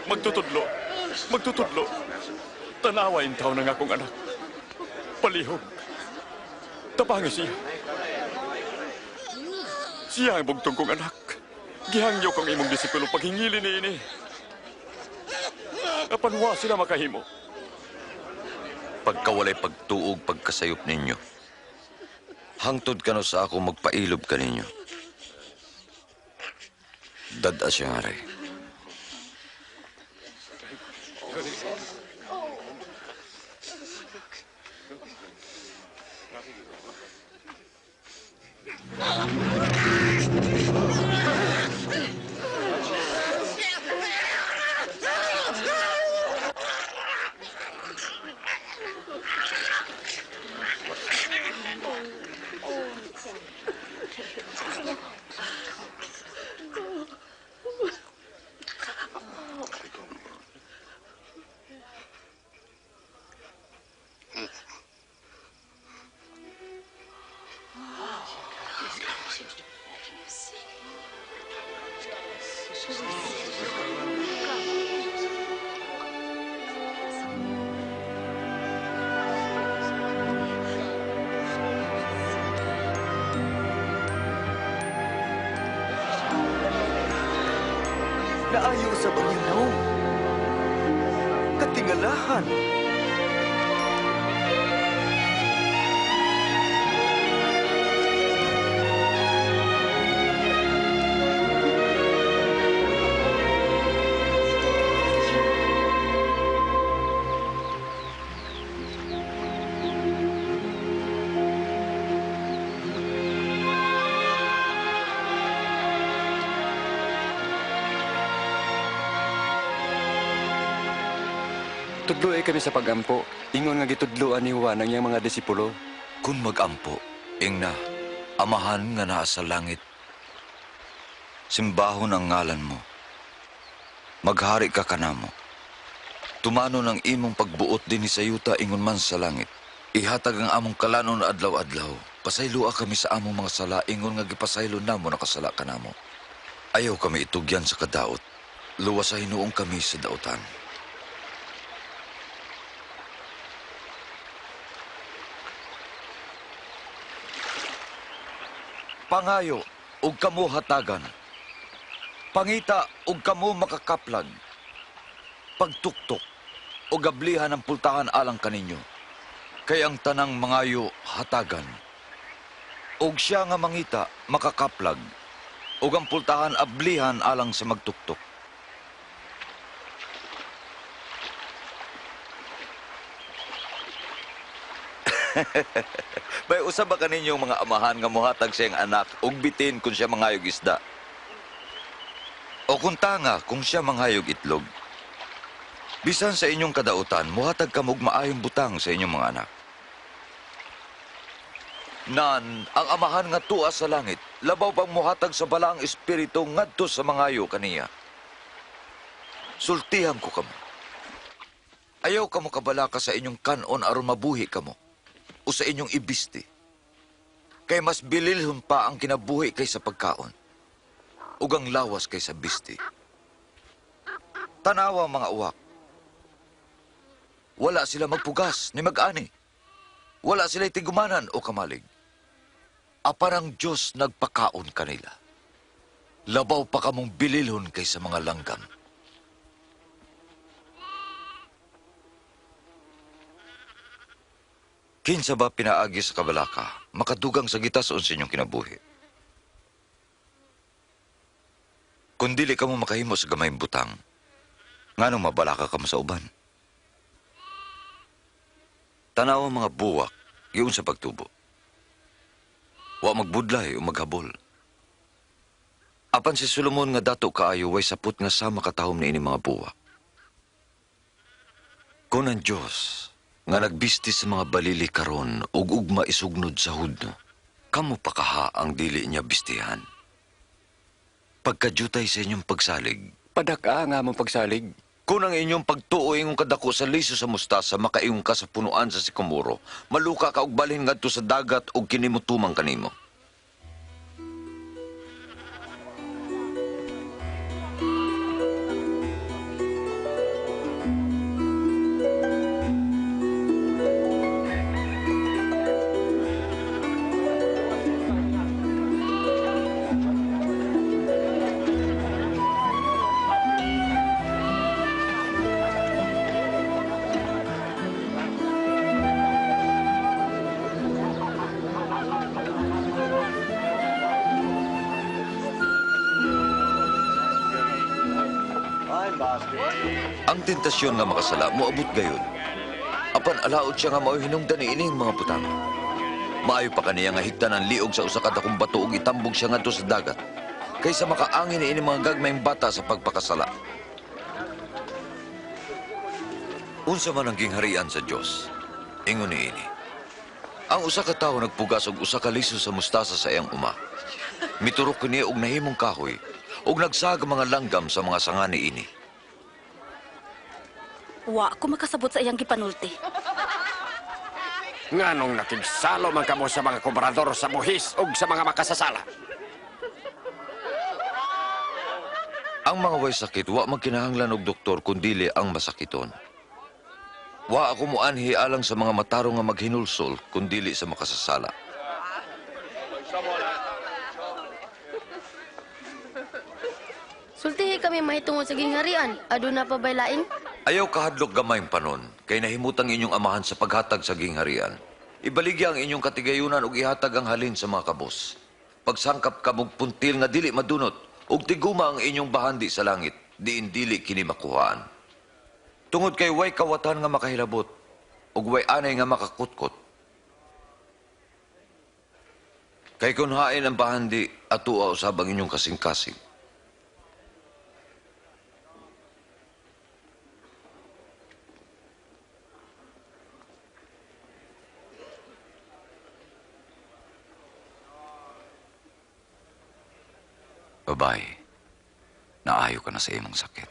Magtutudlo, magtutudlo. Tanawa in taon ng akong anak. Palihog. Tabangi siya. Siya ang bugtong kong anak. Gihangyo kong imong disipulo paghingili ni ini. Apan wa sila makahimo. Pagkawalay pagtuog pagkasayop ninyo. Hangtod kano sa ako magpailob kaninyo. Dad-a siya nga rin. Naayo sa iyang nawong. Katingalahan. Tudloy kami sa pagampo. Ingon nga gitudloan ni Juan ang iyang mga disipulo. Kung magampo, ingna, Amahan nga naa sa langit, simbahon ang ngalan mo. Maghari ka kanamo. Tumanon ang imong pagbuot dinhi sa yuta ingon man sa langit. Ihatag ang among kalanon adlaw-adlaw. Pasayloa kami sa among mga sala ingon nga gipasaylo namo nakasala kanamo. Ayaw kami itugyan sa kadaot. Luwas sa hinuong kami sa dautan. Pangayo ug kamo hatagan. Pangita ug kamo makakaplag. Pagtuktok ug ablihan ang pultahan alang kaninyo. Kay ang tanang mangayo hatagan. Ug siya nga mangita makakaplag. Ug ang pultahan ablihan alang sa magtuktok. May usa ba kaninyong mga amahan nga mohatag siyang anak og bitin kung siya mangayog isda? O kung tanga kung siya manghayog itlog? Bisan sa inyong kadautan, mohatag kamo og maayong butang sa inyong mga anak. Nan, ang amahan nga tuwa sa langit, labaw pang mohatag sa balaang espiritu ngadto sa mangayo kaniya. Sultihan ko kamo. Ayaw kamo kabalaka sa inyong kanon aron mabuhi kamo o sa inyong ibisti. Kay mas bililhon pa ang kinabuhi kaysa pagkaon, ug ang lawas kaysa bisti. Tanawa mga uwak. Wala sila magpugas ni mag-ani. Wala sila tigumanan o kamalig. Apan ang Diyos nagpakaon kanila. Labaw pa kamong bililhon kaysa mga langgam. Kinsa ba pinaagi sa kabalaka, makadugang sa gitason sa inyong kinabuhi? Kung dili ka mo makahimo sa gamayng butang, nganong mabalaka ka mo sa uban? Tanaw ang mga buwak, giun sa pagtubo. Wa magbudlay o maghabol. Apan si Solomon nga dato kaayo way sapot nga sama katahom niini mga buwak. Kung ang Diyos nga nagbisti sa mga balili karon ug ugma isugnod sa hudno, kamo pa kaha ang dili niya bistihan. Pagkajutay sa inyong pagsalig, Padak-a nga among pagsalig. Kung ang inyong pagtuo ingong kadako sa liso sa mustasa, makaingon ka sa punuan sa sikomoro, maluka ka og balhin ngadto sa dagat ug kini motumang kanimo. Ang tentasyon nga makasala, moabot gayon. Apan alaot siya nga mao'y hinungdan niining mga butang. Maayo pa kaniya nga higtan ang liog sa usa ka dakong bato ug itambog siya ngadto sa dagat, kaysa makaangin niini mga gagmayng bata sa pagpakasala. Unsa man ang gingharian sa Dios, ingon niini. Ang usa ka tawo nagpugas og usa ka liso sa mustasa sa iyang uma. Miturok kini og nahimong kahoy ug nagsag ang mga langgam sa mga sanga niini. Wa ko makasabot sa iyang gipanulti. Nganong nakigsalo man kamo sa mga kobrador sa buhis ug sa mga makasasala? Ang mga way sakit wa magkinahanglan og doktor kun dili ang masakiton. Wa ako moanhi alang sa mga matarong nga maghinulsol kun dili sa makasasala. Sultihi kami mahitungod sa gingharian. Aduna pa bay laing? Ayaw kahadlok gamayng panon, kay nahimutang inyong amahan sa paghatag sa gingharian. Ibaligya ang inyong katigayunan ug ihatag ang halin sa mga kabos. Pagsangkap kamog puntil nga dili madunot, ug tiguma ang inyong bahandi sa langit, diin dili kini makuhaan. Tungod kay way kawatan nga makahilabot, ug way anay nga makakutkot. Kay kun hain ang bahandi, atua usab ang inyong kasing-kasing. Babae, naayo ka na sa imong sakit.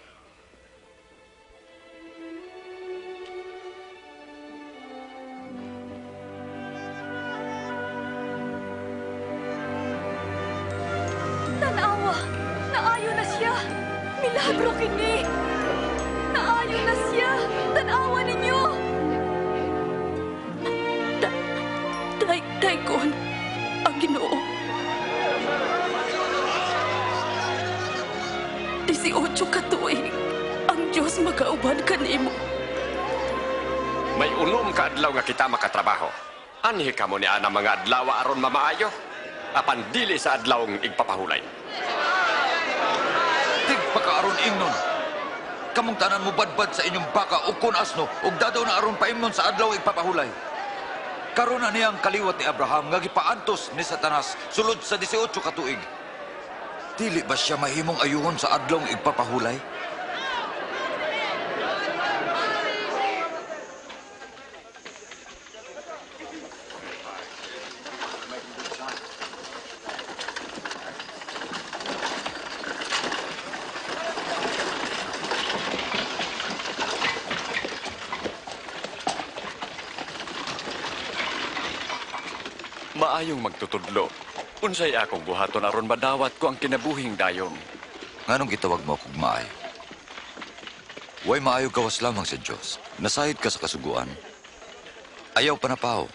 Tanawa! Naayo na siya! Milagro kini! Naayo na siya! Tanawa ninyo! Daig-daigon ang Ginoo. 18 ka tuig, ang Diyos magauban kanimo. May unom ka adlaw nga kita makatrabaho. Anhi kamo ni ana mga adlaw aron mamaayo. Apan dili sa adlawng igpapahulay. Tigpakaaron ingnon. Kamong tanan mo badbad sa inyong baka o kun asno ug dadaw na aron paimnon sa adlaw igpapahulay. Karon na niyang kaliwat ni Abraham nga gipaantos ni Satanas sulod sa 18 ka tuig. Dili ba siya mahimong ayuhon sa adlong igpapahulay? Maayong magtutudlo. Unsay akong buhaton aron madawat ko ang kinabuhing dayon. Nganong gitawag mo akong maayo? Way maayo gawas lamang sa Dios. Nasayod ka sa kasuguan. Ayaw panapaw.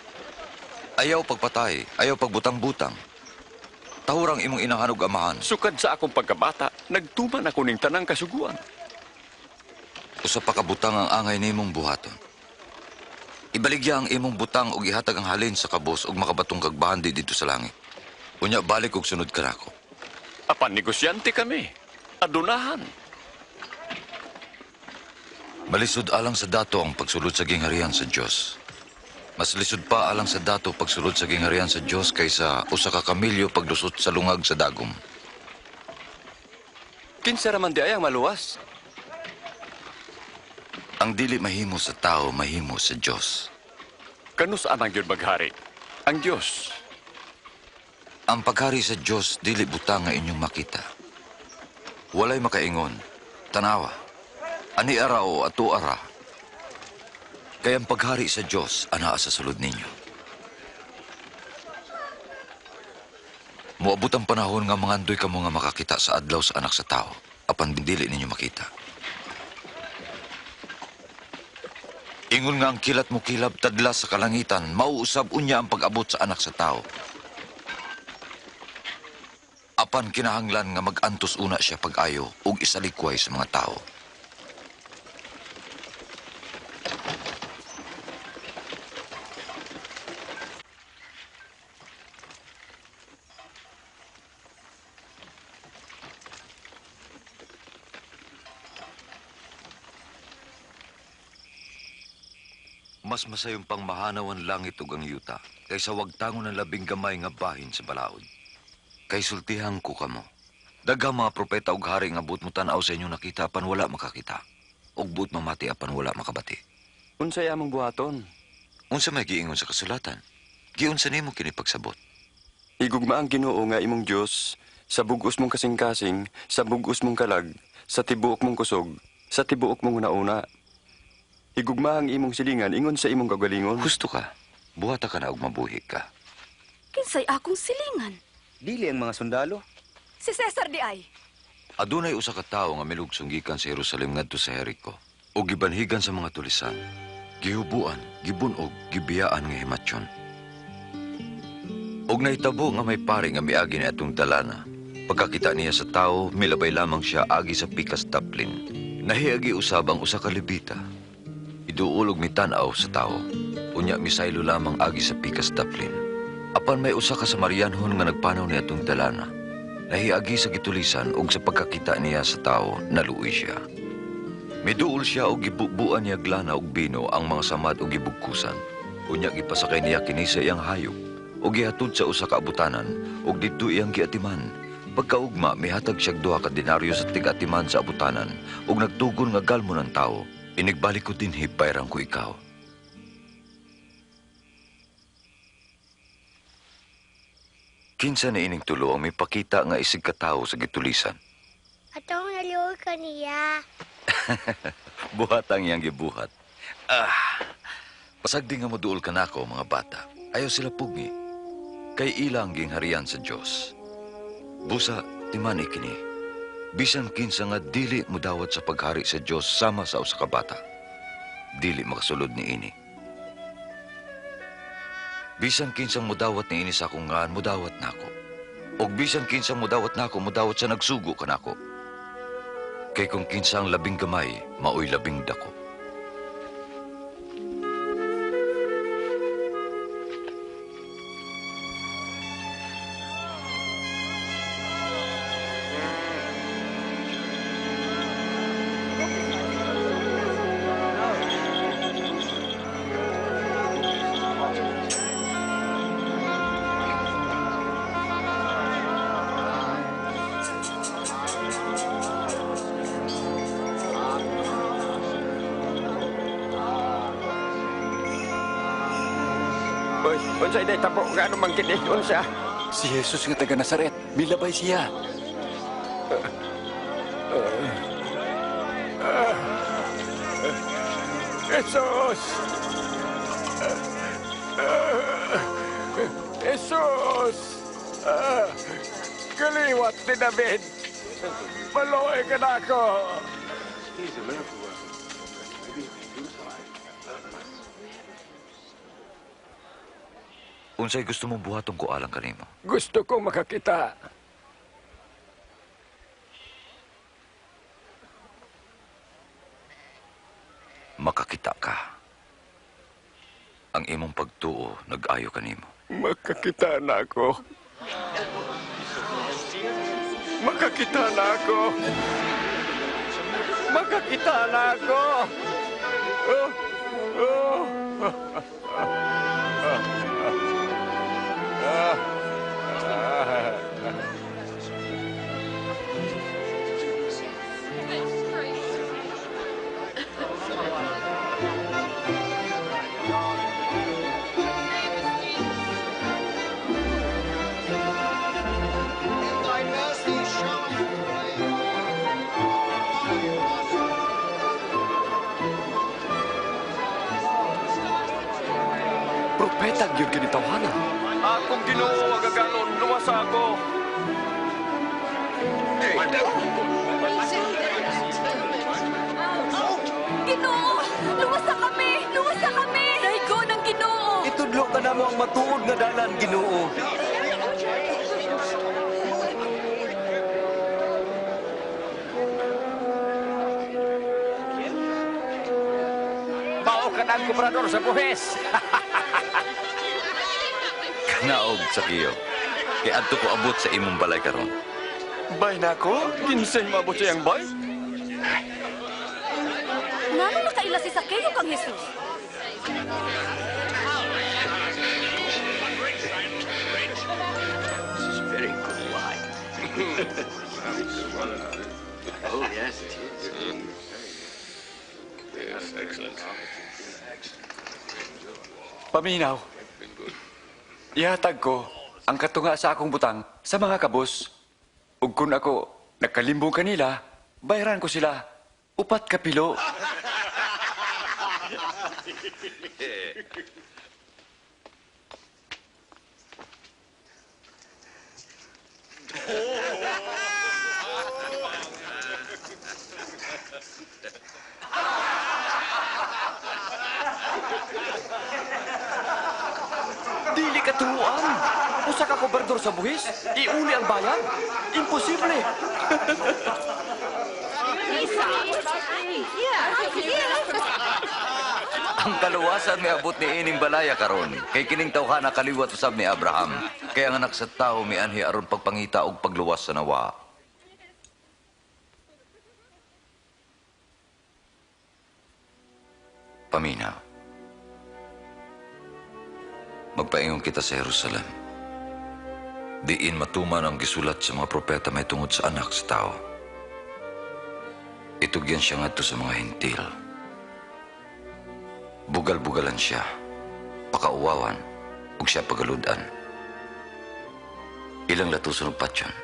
Ayaw pagpatay. Ayaw pagbutang-butang. Tahurang imong inahan ug amahan. Sukad sa akong pagkabata, nagtuman ako ning tanang kasuguan. Usa pa ka butang ang angay nimong buhaton. Ibaligya ang imong butang ug ihatag ang halin sa kabos ug makabatong kag bahandi didto sa langit. Unya balik og sunod kanako. Apan negosyante kami. Adunahan. Malisod alang sa dato ang pagsulod sa gingharian sa Dios. Mas lisod pa alang sa dato pagsulod sa gingharian sa Dios kaysa usa ka kamilyo paglusot sa lungag sa dagom. Kinsa ra man di ay ang maluwas? Ang dili mahimo sa tao, mahimo sa Dios. Kanus anang gyud maghari? Ang Dios. Ang paghari sa Dios dili butang nga inyong makita. Walay makaingon, tanawa, ani ara o ato ara. Kay ang paghari sa Dios anaa sa sulod ninyo. Moabot ang panahon nga mangandoy kamo nga makakita sa adlaw sa anak sa tao, apan dili ninyo makita. Ingon nga ang kilat mo kilab tadla sa kalangitan, mauusab unya ang pag-abot sa anak sa tao. Apan kinahanglan nga mag-antos una siya pag-ayo ug isalikway sa mga tao. Mas masayong pang mahanaw ang langit ug ang yuta kaysa wagtangon ang labing gamay nga bahin sa balaod. Kay sultihan ko kamo, daghang mga propeta ug hari nga buot mo tan-aw sa inyong nakita apan wala makakita, ug buot mamati apan wala makabati. Unsay among buhaton? Unsa may giingon sa kasulatan? Giunsa nimo kini pagsabot? Higugma ang Ginoo nga imong Dios sa bug-os mong kasing-kasing, sa bug-os mong kalag, sa tibuok mong kusog, sa tibuok mong hunauna. Higugma ang imong silingan ingon sa imong kagalingon. Husto ka. Buhata ka na og mabuhi ka. Kinsay akong silingan? Dili ang mga sundalo. Si Cesar di ay. Adunay usa ka tawo nga milugsong gikan sa Jerusalem ngadto sa Jericho ug gibanhigan sa mga tulisan. Gihubuan, gibunog, gibiyaan nga himatyon. Ug nahitabo nga may pari nga miagi ni atong dalana. Pagkakita niya sa tao, milabay lamang siya agi sa pikas taplin. Nahiagi usab ang usa ka Levita. Iduulog mitan-aw sa tao. Unya misaylo lamang agi sa pikas taplin. Apan may usa ka Samarianhon nga nagpanaw ni atong dalana. Nahiagi sa gitulisan ug sa pagkakita niya sa tao, naluoy siya. Miduol siya og gibubuan niya glana og bino ang mga samad og gibugkusan. Unya gipasakay niya kini sa iyang hayop ug gihatod sa usa ka abutanan ug didto iyang giatiman. Pagkaugma, mihatag siyag 2 ka denaryo sa tig-atiman sa abutanan ug nagtugon nga galmo ng tao. Inigbalik ko dinhi, bayrang ko ikaw. Kinsa na ining tulo ang mipakita nga isig katawo sa gitulisan? Atong naluoy ka niya. Buhat ang iyang gibuhat. Pasagdi nga moduol ka nako, mga bata. Ayaw sila pugni. Kay ilang gingharian sa Dios. Busa, timan ikini. Bisan kinsa nga dili mudawat sa paghari sa Dios sama sa usa ka bata. Dili makasulod ni ini. Bisan kinsang mudawat ni ini sa akong ngan, mudawat nako. Og bisan kinsang mudawat nako, mudawat sa nagsugo kanako. Kay kung kinsa ang labing gamay, maoy labing dako. Unsay day tabo nga ano man kini unsa? Si Jesus nga taga Nazaret, milabay siya. Jesus! Jesus! Kaliwat ni David! Maluoy ka na ako! Unsay gusto mong buhaton ko alang kanimo? Gusto kong makakita. Makakita ka. Ang imong pagtuo nag-ayo kanimo. Makakita na ako. Makakita na ako. Makakita na ako. Oh, oh. Propeta gyud kini tawhana. Akong Ginoo ang gagalon, luwasa ako. Ginoo, luwasa kami, luwasa kami. Daigo ng Ginoo. Itudlo ka namo ang matuod nga dalan, Ginoo. Mao ka ng kubrador sa buhis. Kanaog sa kiyo. Kay adto ko abot sa imong balay karon. Bay nako, kinsay maabot sa iyang bay? Ngano nakaila si Sakeo kang Jesus? This is very good wine. Oh, yes, it is. Yes, excellent. Paminaw. Ihatag ko ang katunga sa akong butang sa mga kabos. Ug kun ako nakalimbong kanila, bayaran ko sila 4 ka pilo. Dili katuoan. Usa ka kobrador sa buhis, iuli ang bayan. Imposible. Ang kaluwasan miabot ni ining balaya karon kay kining tawhana kaliwat usab ni Abraham. Kay ang anak sa tawo mianhi aron pagpangita og pagluwas sa nawa. Paminaw. Magpaingon kita sa Jerusalem. Diin matuman ang gisulat sa mga propeta may tungod sa anak sa tao. Itugyan siya ngadto sa mga Hentil. Bugal-bugalan siya, pakauwawan, ug siya pagaludan. Ilang latuson og patyon.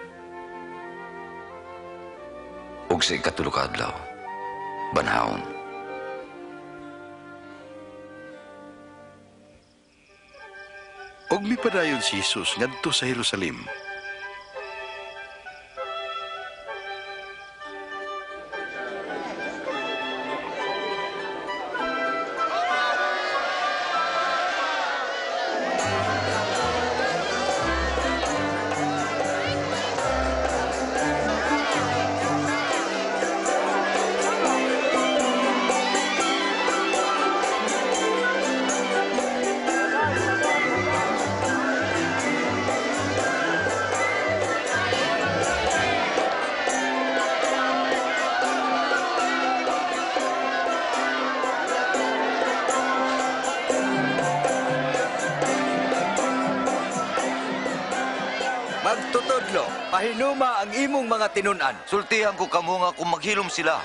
Ug sa ikatulo ka adlaw, banhawon. Ug mipadayon si Jesus ngadto sa Jerusalem. Magtutudlo, pahinuma ang imong mga tinun-an. Sultihan ko kamo nga kung maghilom sila,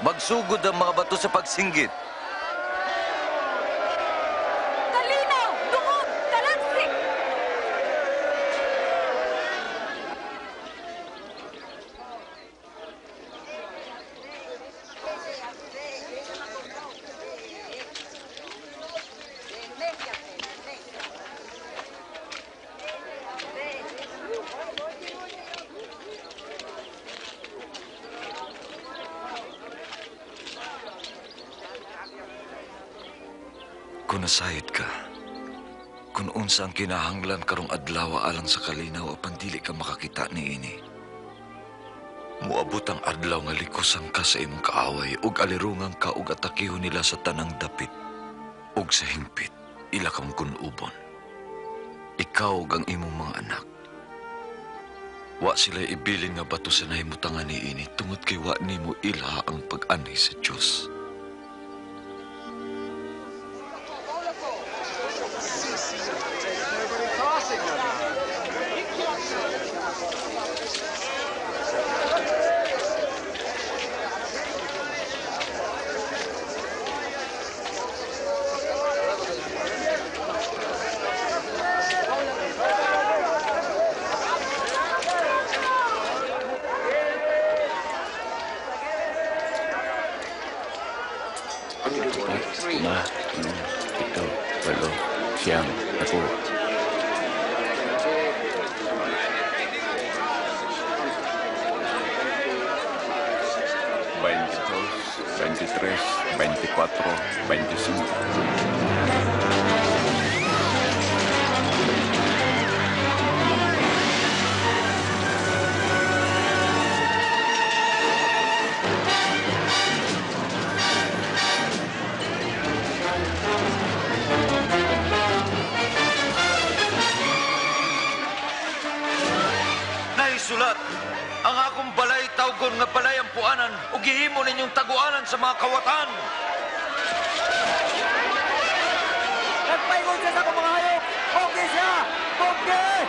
magsugod ang mga bato sa pagsinggit. Kalinaw! Dungog! Kalansik! Kung nasayod ka, kung unsa ang kinahanglan karong adlaw alang sa kalinaw apan dili ka makakita niini. Moabot ang adlaw nga likusan ka sa imong kaaway ug alirungan ka ug atakihon nila sa tanang dapit ug sa hingpit ila kang kunubon. Ikaw ug ang imong mga anak. Wa sila ibilin nga bato sa nahimutangan niini tungod kay wa nimo ilha ang pag-anhi sa Dios. Lima, unom, pito, walo, siyam, sampu. 22, 23, 24, 25. Nahisulat, ang akong balay tawgon nga balay ang puanan ug gihimo ninyong taguanan sa mga kawatan. Nagpaingon siya sa akong mga hayop! Bogey siya! Bogey!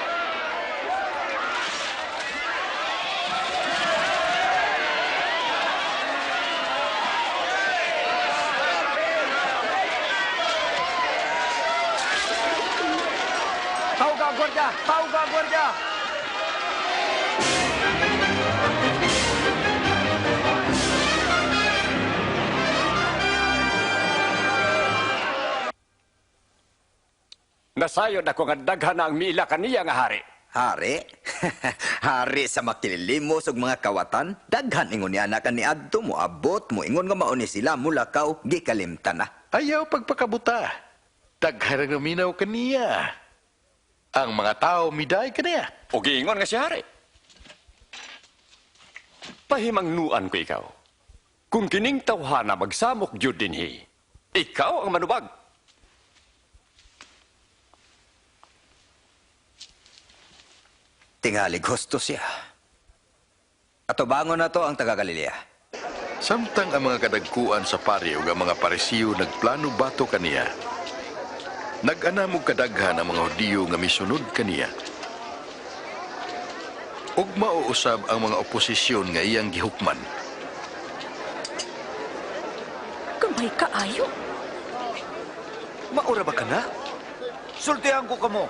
Tawag ang gwardiya! Tawag ang gwardiya! Nasayod ako nga daghan ang miila kaniya nga hari. Hari? Hari sa makililimos og mga kawatan? Daghan ingon ni anak ni adto mo abot mo ingon nga mao ni sila mulakaw gikalimtan na. Ayaw pagpakabuta. Daghan ang naminaw kaniya. Ang mga tao miday kaniya. O giingon nga si hari. Pahimangnuan ko ikaw. Kung kining tawhana magsamok gyud dinhi, ikaw ang manubag. Tingali gusto siya. Atubangon na to ang taga Galilea. Samtang ang mga kadagkuan sa pari ug ang mga Parisiyo nagplano bato kaniya, nag-anam og kadaghan ang mga Hudiyo nga misunod kaniya. Ug mauusab ang mga oposisyon nga iyang gihukman. Gamay kaayo. Maura ba ka na? Sultihan ko kamo.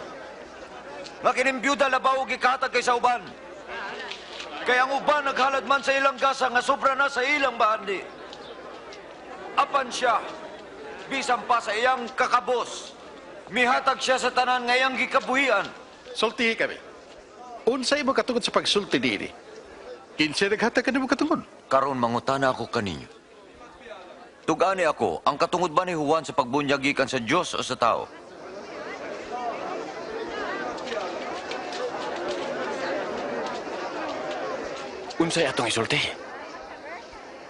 Nga kining byuda labaw gikatag kay sa uban. Kaya ang uban naghalad man sa ilang gasa nga sobra na sa ilang bahandi. Apan siya, bisan pa sa iyang kakabos, mihatag siya sa tanan nga iyang gikabuhian. Sultihi kami. Unsay mo katungod sa pagsulti niini? Kinsa naghatag kanimo katungod? Karon mangutana ako kaninyo. Tug-ani ako, ang katungod ba ni Juan sa pagbunyag gikan sa Dios o sa tao? Unsay atong isulti?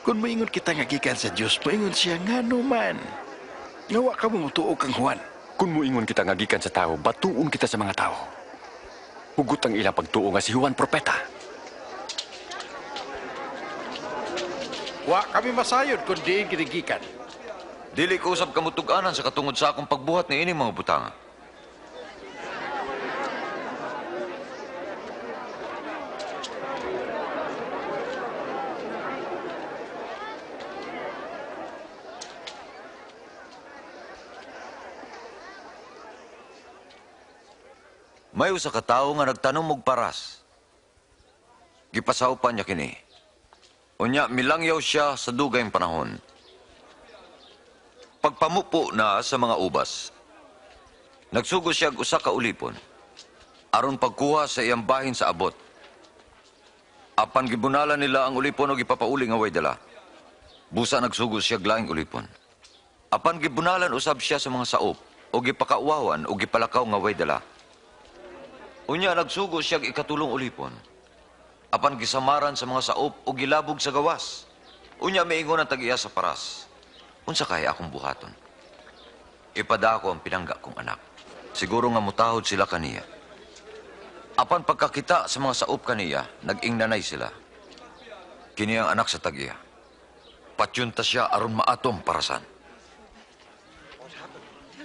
Kung moingon kita nga gikan sa Dios, moingon siya ngano man. Nga wa ka mo mutuo kang Juan. Kung moingon kita nga gikan sa tao, batuon kita sa mga tao. Hugot ang ilang pagtuo nga si Juan propeta. Wa kami masayod kung diin kinigikan. Dili ko usab kamo tug-anan sa katungod sa akong pagbuhat ni ining mga butanga. May usa ka tawo nga nagtanom og paras. Gipasawpan niya kini. Unya milangyaw siya sa dugayng panahon. Pagpamupo na sa mga ubas, nagsugo siya og usa ka ulipon aron pagkuha sa iyang bahin sa abot. Apan gibunalan nila ang ulipon og ipapauli nga way dala. Busa nagsugo siya og laing ulipon. Apan gibunalan usab siya sa mga saop og gipakauwawan og gipalakaw nga way dala. Unya nagsugo siya og ikatulong ulipon. Apan gisamaran sa mga saop o gilabog sa gawas. Unya miingon ang tag-iya sa paras. Unsa kaya akong buhaton? Ipadako ang pinangga kong anak. Siguro nga mutahod sila kaniya. Apan pagkakita sa mga saop kaniya, nag-ingnanay sila. Kini ang anak sa tag-iya. Patyunta siya aron maatom parasan.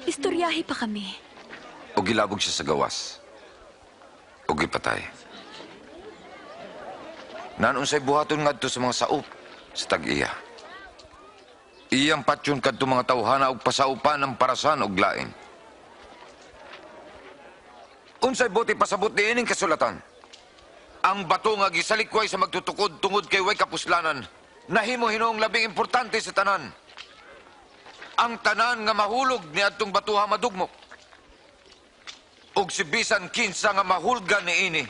Istoryahi pa kami. O gilabog siya sa gawas. O gipatay. Nanunsay buhaton ngadto sa mga saop sa tag-iya. Iyang patyon kadto mga tawhana og pasaupan ang parasan og lain. Unsay buti pasabot niining kasulatan? Ang bato nga gisalikway sa magtutukod tungod kay way kapuslanan, nahimo hinuong labing importante sa tanan. Ang tanan nga mahulog niadtong batuha madugmok. Og si bisan kinsa nga mahulgan niini,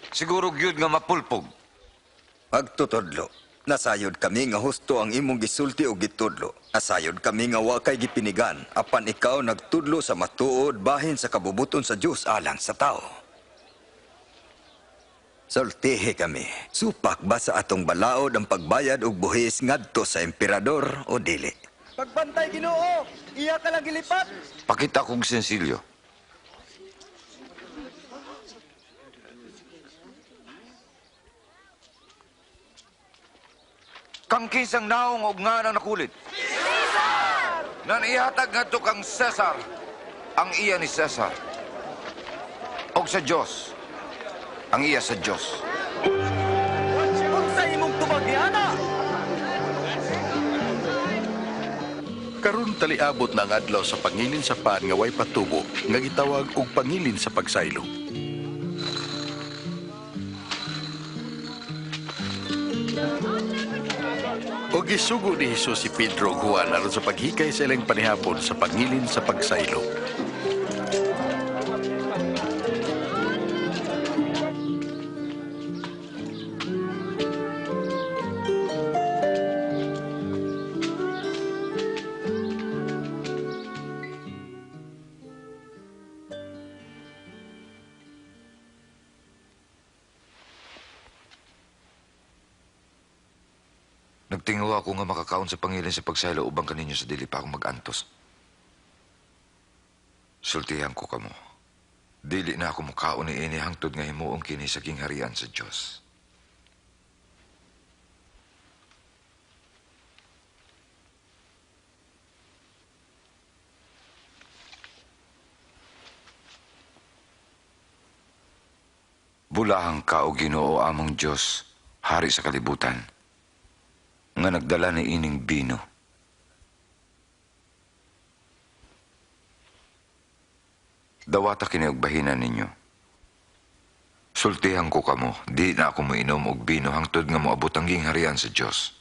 siguro gyud nga mapulpog. Pagtutudlo, nasayod kami nga husto ang imong gisulti o gitudlo. Nasayod kami nga wa kay gipinigan, apan ikaw nagtudlo sa matuod bahin sa kabubuton sa Dios alang sa tao. Sultihi kami, supak ba sa atong balaod ang pagbayad og buhis ngadto sa emperador o dili? Pagbantay Ginoo, iya ka lang gilipat. Pakita kog sensilyo. Kang kinsang naong og nga nang nakulit. Cesar! Nan ihatag ngadto kang Cesar ang iya ni Cesar. Og sa Dios ang iya sa Dios. Unsa imong tubag ni ana? Karon taliabot na ang adlaw sa pangilin sa pan nga way patubo nga gitawag og pangilin sa pagsaylo. O gisugo ni Jesus si Pedro ug Juan aron sa paghikay sa ilang panihapon sa pangilin sa pagsaylo. Nagtinguha ako nga makakaon sa pangilin sa pagsaylo ubang kaninyo sa dili pa akong mag-antos. Sultihan ko kamo. Dili na ako mukaon ni ini hangtod nga himuong kini sa gingharian sa Dios. Bulahang ka o Ginoo among Dios, hari sa kalibutan, nga nagdala ni ining bino. Dawata kini og bahinan ninyo. Sultihan ko kamo, di na ako moinom og bino hangtod nga moabot ang gingharian sa Dios.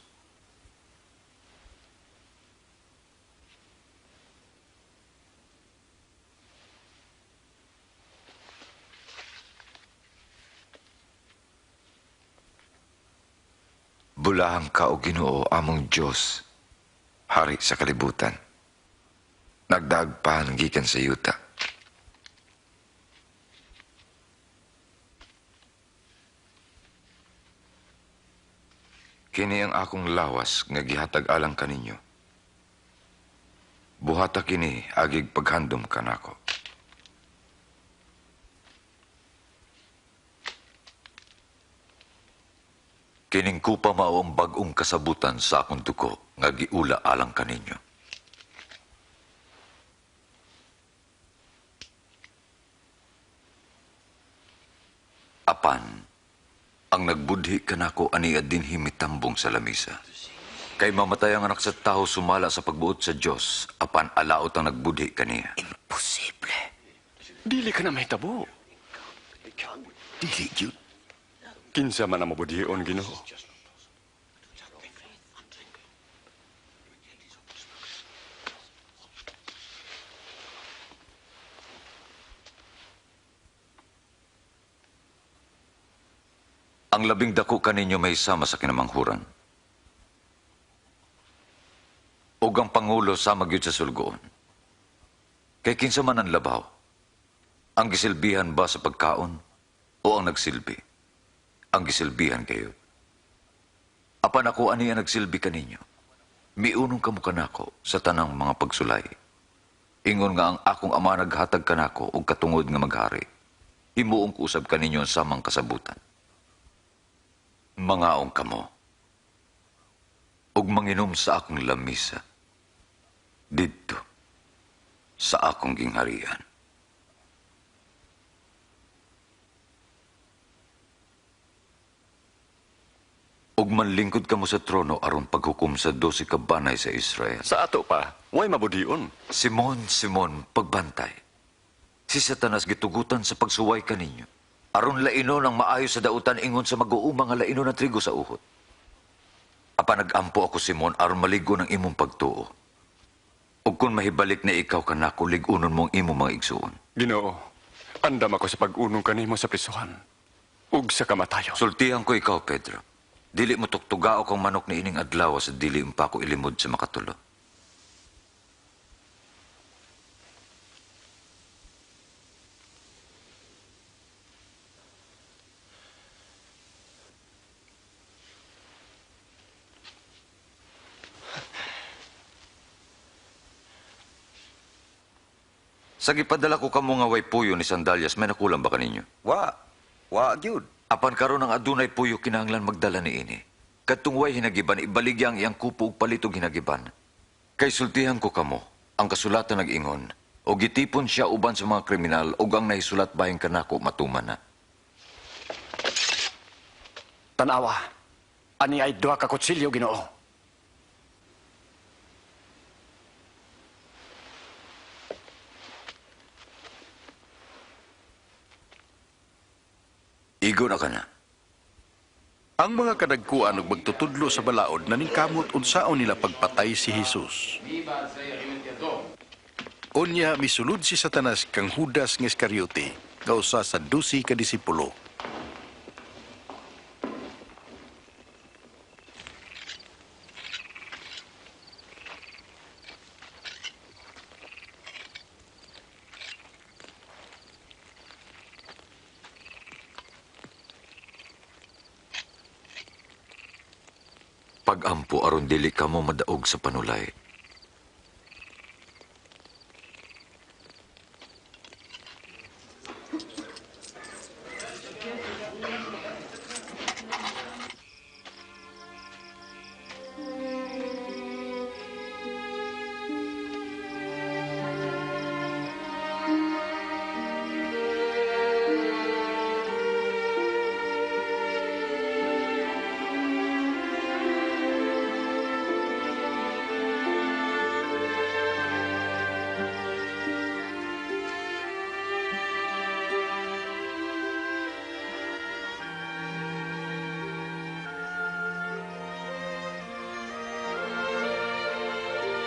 Bulahang ka o Ginoo among Dios, hari sa kalibutan. Nagdaagpahan gikan sa yuta. Kini ang akong lawas nga gihatag alang kaninyo. Buhata kini agig paghandom kanako. Kining kupa mao ang bag-ong kasabutan sa akong dugo nga giula alang kaninyo. Apan, ang nagbudhi kanako ania dinhi mitambong sa lamisa. Kay mamatay ang anak sa tao sumala sa pagbuot sa Dios, apan alaot ang nagbudhi kaniya. Imposible. Dili ka na mahitabo. Dili gyud. Kinsa man ang mabudhion, Ginoo. Ang labing dako kaninyo may sama sa kinamanghuran. Ug ang pangulo sama gyud sa sulgoon. Kay kinsa man ang labaw, ang gisilbihan ba sa pagkaon o ang nagsilbi? Ang gisilbihan kayo. Apan ako ani ang nagsilbi kaninyo. Miunong kamo kanako sa tanang mga pagsulay. Ingon nga ang akong ama naghatag kanako og katungod nga maghari. Himuong ko usab kaninyo ang samang kasabutan. Mangaong kamo ug manginom sa akong lamisa didto sa akong gingharian. Ug manlingkod kamo sa trono aron paghukom sa 12 ka banay sa Israel. Sa ato pa, way mabudhion. Simon, Simon, pagbantay. Si Satanas gitugutan sa pagsuway kaninyo. Aron lainon ang maayo sa dautan ingon sa mag-uuma nga lainon ang trigo sa uhot. Apan nag-ampo ako, Simon, aron maligo ng imong pagtuo. Ug kung mahibalik na ikaw kanako, lig-unon mong imong mga igsuon. Ginoo, andam ako sa pag-unong kanimo sa prisuhan ug sa kamatayon. Sultihan ko ikaw, Pedro. Dili mo tuktugao kang manok ni ining adlaw sa dili pa ako ilimod sa makatulo. Sa gipadala ko kamo nga way puyo ni sandalyas, may nakulang ba kaninyo? Wa. Wa gyud. Apan karon ang adunay puyo kinahanglan magdala ni ini. Kadtong way hinagiban, ibaligya ang iyang kupo ug palit og hinagiban. Kay sultihan ko kamo, ang kasulatan nag-ingon, o gitipon siya uban sa mga kriminal ug ang nahisulat bahin kanako matuman na. Tanawa, ani ay duha ka kutsilyo, Ginoo. Igo na ka na. Ang mga kadagkuan og magtutudlo sa balaod naningkamot unsaon nila pagpatay si Jesus. Unya misulod si Satanas kang Judas nga Iskariote, nga usa sa 12 ka disipulo. Pag-ampo aron dili kamo madaog sa panulay.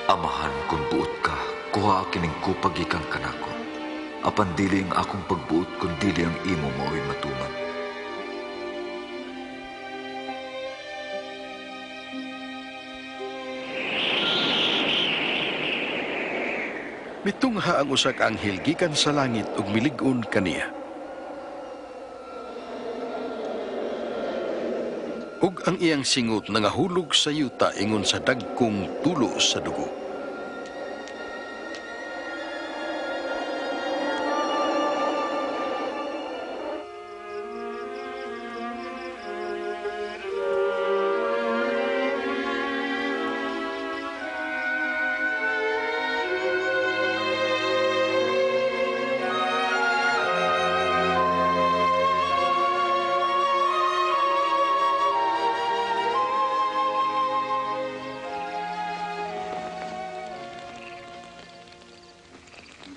Amahan, kung buot ka, kuha kining kupag gikan kanako. Apan dili ang akong pagbuot, kun dili ang imo mao'y matuman. Mitungha ang usa ka anghel gikan sa langit ug milig-on kaniya. Ug ang iyang singot nangahulog sa yuta ingon sa dagkong tulo sa dugo.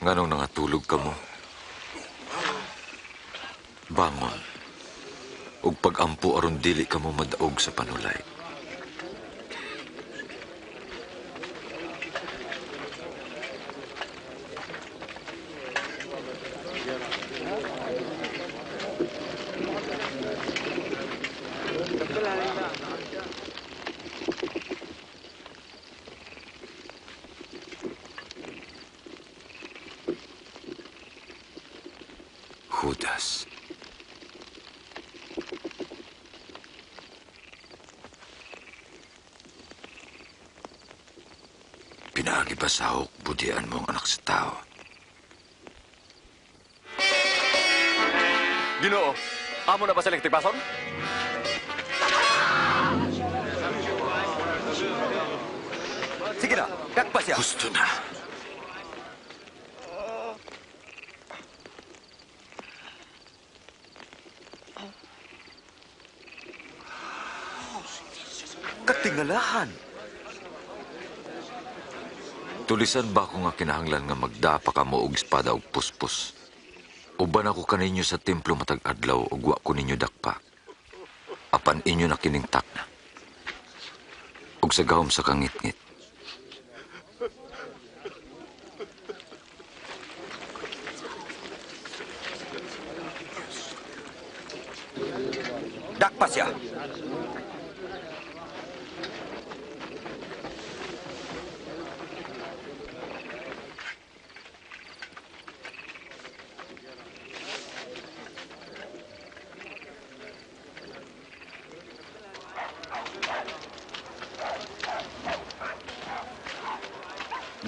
Nganong nangatulog ka mo? Bangon. Ug pag-ampo aron dili ka mo madaog sa panulay. Judas. Pinaagi ba sa hawk, budian mo ang anak sa tao? Ginoo, amo na ba silang tigbason? Sige na, dakpa siya. Gusto na. Katingalahan. Tulisan ba ako nga kinahanglan nga magdapa ka mo og espada og puspos? Uban ako kaninyo sa templo matag adlaw ug wa ko ninyo dakpa. Apan inyo na kining takna. Ug sa gahom sa kangitngit. Dakpa siya.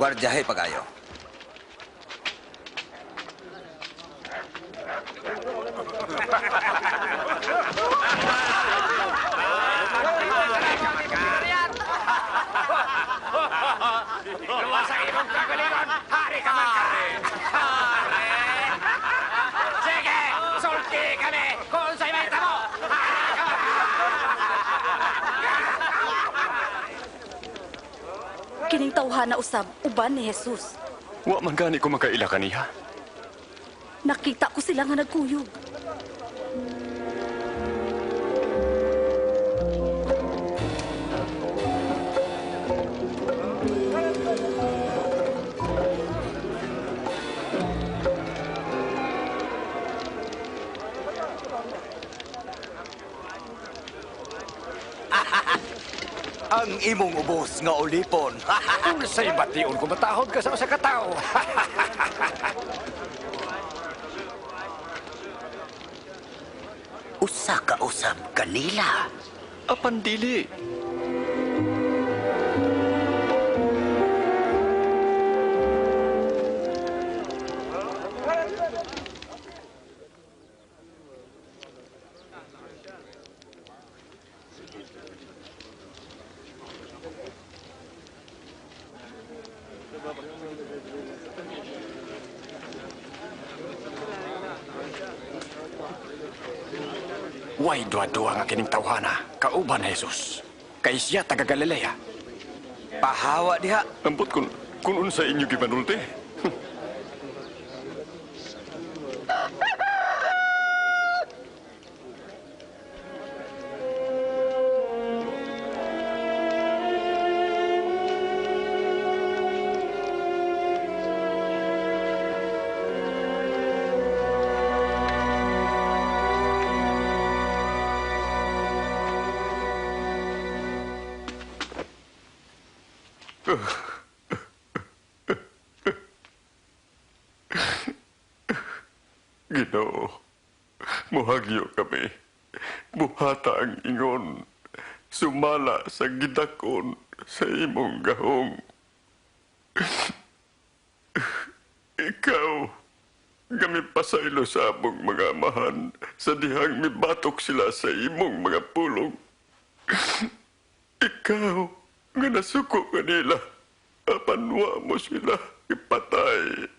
Guardiahe pagayo. Luwas sa imong kagalingon, hari ka man kare. Sige, sulti kami kung sa'y may tamo. Kining tawhana usab uban ni Jesus. Wa man gani ko makaila kaniha. Nakita ko sila nga nagkuyog. Ang imong ubos nga ulipon. Unsay bation kung matahod ka sa usa ka tawo. Usa ka usab kanila. Apan dili. Way duha-duha nga kining tawhana, kauban ni Jesus. Kay siya taga Galilea. Pahawa diha. Ambot kun unsa inyo gipanulti. Ginoo, muhagyo kami. Buhata ang ingon, sumala sa gidakon sa imong gahom. Ikaw, kami pasaylo sa among mga amahan, sa dihang mibatok sila sa imong mga pulong. Ikaw, nga nasuko kanila, apan wa mo sila ipatay.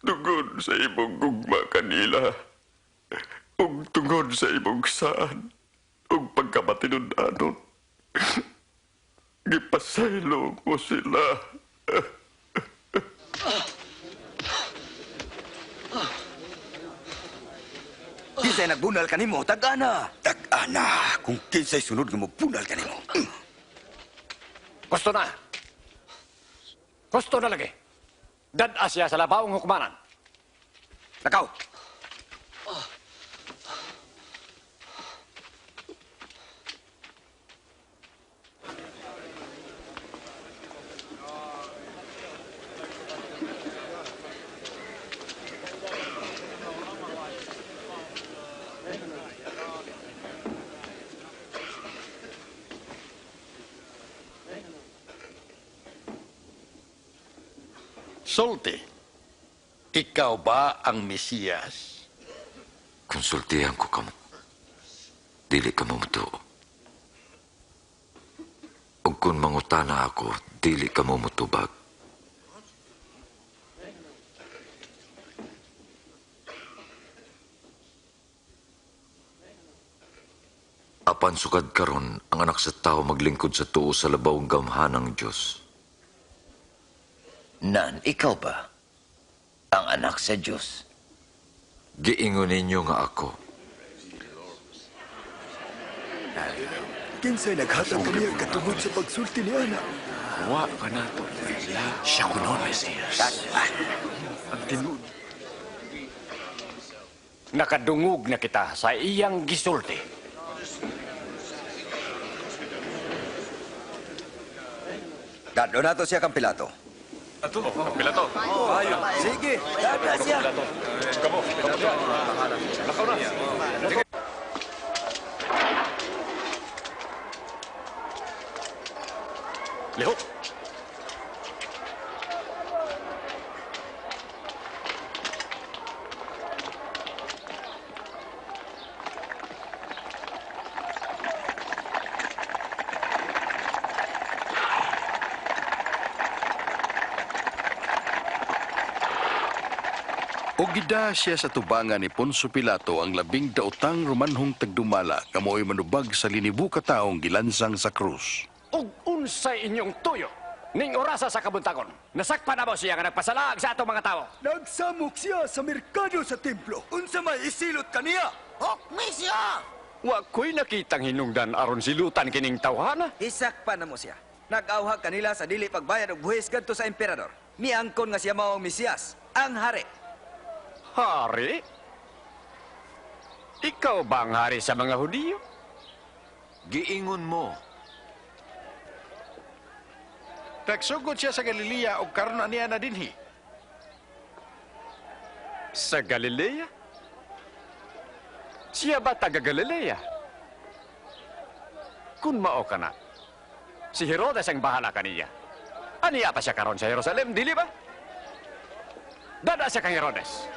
Tungod sa imong gugma kanila, ug tungod sa imong saan, ug pagkamatinud-anon, gipasaylo mo sila. Kinsay nagbunal kanimo, tag-ana. Tag-ana, kung kinsay sunod nga mogbunal kanimo. Gusto na. Gusto na lagi. Dad-a siya sa labawong hukmanan. Lakaw! Sulti, ikaw ba ang Mesiyas? Konsultihan ko kamo. Dili ka mo mutuo. Ug kung mangutana ako, dili ka mo mutubag. Apan sukad karon ang anak sa tao maglingkod sa tuo sa labawng gamhanang Dios. Nan, ikaw ba ang anak sa Diyos? Giingon ninyo nga ako. Kinsay naghatag kaniya katungod sa pagsulti ni Ana. Wa ka na to. Siya kuno, Mesiyas. Ang tinud. Nakadungog na kita sa iyang gisulti. Dadlo na to siya kang Pilato. Ato, Pilato. Sige, dada siya. Kamo, kamo. Lakaw na. Lihok. Gida siya sa tubangan ni Poncio Pilato ang labing daotang Romanhong tagdumala nga mao'y manubag sa linibo ka taong gilansang sa krus. Ug unsay inyong tuyo ning orasa sa kabuntagon? Nasakpan na mo siya nga nagpasalag sa atong mga tawo. Nagsamok siya sa merkado sa templo. Unsa may isilot kaniya? Hukmi siya! Wa ko'y nakitang hinungdan aron silutan kining tawhana. Isakpan na mo siya. Nag-awhag kanila sa dili pagbayad og buhis kadto sa emperador. Miangkon nga siya mao ang Mesiyas, ang hari. Hari? Ikaw ba ang hari sa mga Hudiyo? Giingon mo. Nagsugod siya sa Galilea o karon aniya na dinhi. Sa Galilea? Siya ba taga Galilea? Kung mao ka na, si Herodes ang bahala kaniya. Aniya pa siya karon sa Jerusalem, dili ba? Dada siya kang Herodes.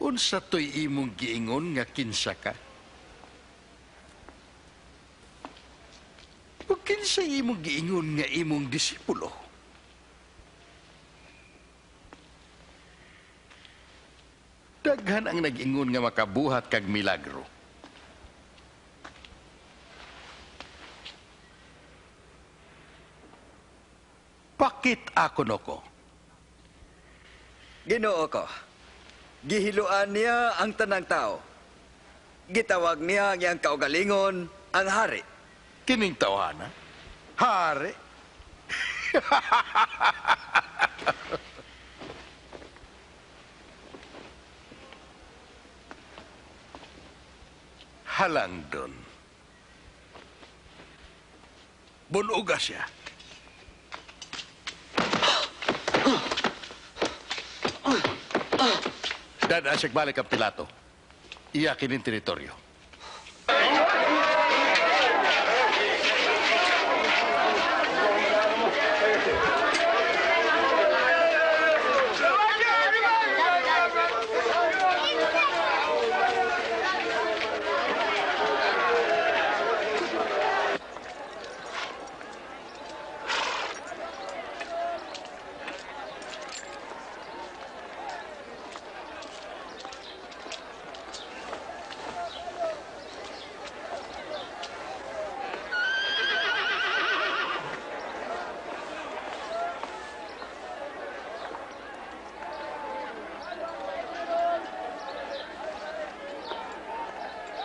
Unsa to'y imong giingon nga kinsa ka? O kinsa imong giingon nga imong disipulo? Daghan ang nag-ingon nga makabuhat kag milagro. Pakit ako noko. Ginoo ko. Gihiluan niya ang tanang tao. Gitawag niya ang iyang kaugalingon, ang hari. Kining tawhana? Hari? Halangdon. Bunuga siya. Dada siya balik ang Pilato. Iya kining teritoryo.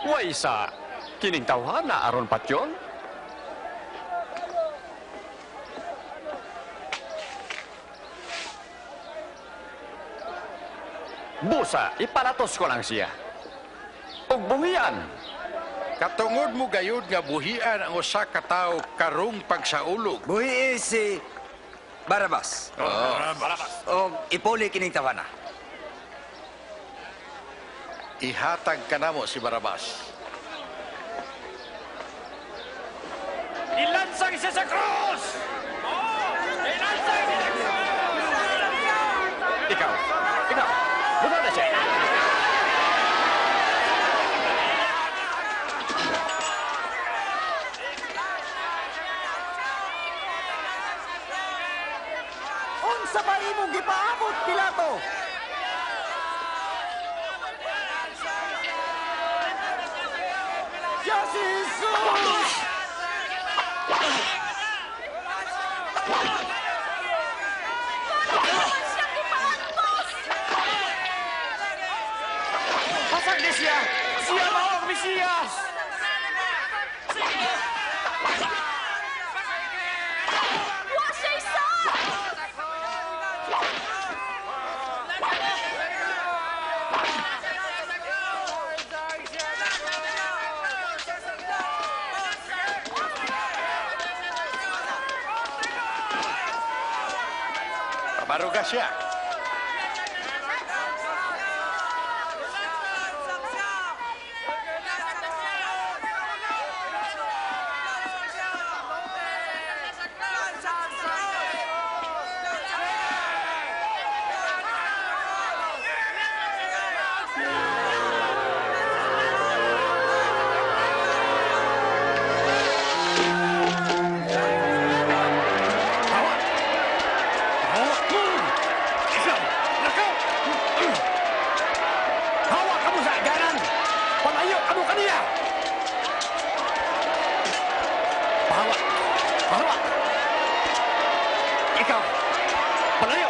Way sa kining tawhana aron patyon. Busa, ipalatos ko lang siya. Og buhian. Katungod mo gayud nga buhian ang usa ka tawo karong pagsaulog. Buhi si Barabas. Oh. Barabas. Og ipuli kining tawhana. Ihatag kanamo si Barabas. Ilansang siya sa krus! Oh! Ilansang siya sa krus! Ikaw, ikaw, muna na siya. Unsa ba imong gipaabot, Pilato? Siya si Jesus! Pasag ni siya! Siya mao ang Mesiyas! Wa siya isa! Pabaruga siya. Hawa ka mo sa agaran! Palayo ka mo kaniya! Pahawa! Pahawa! Ikaw! Palayo!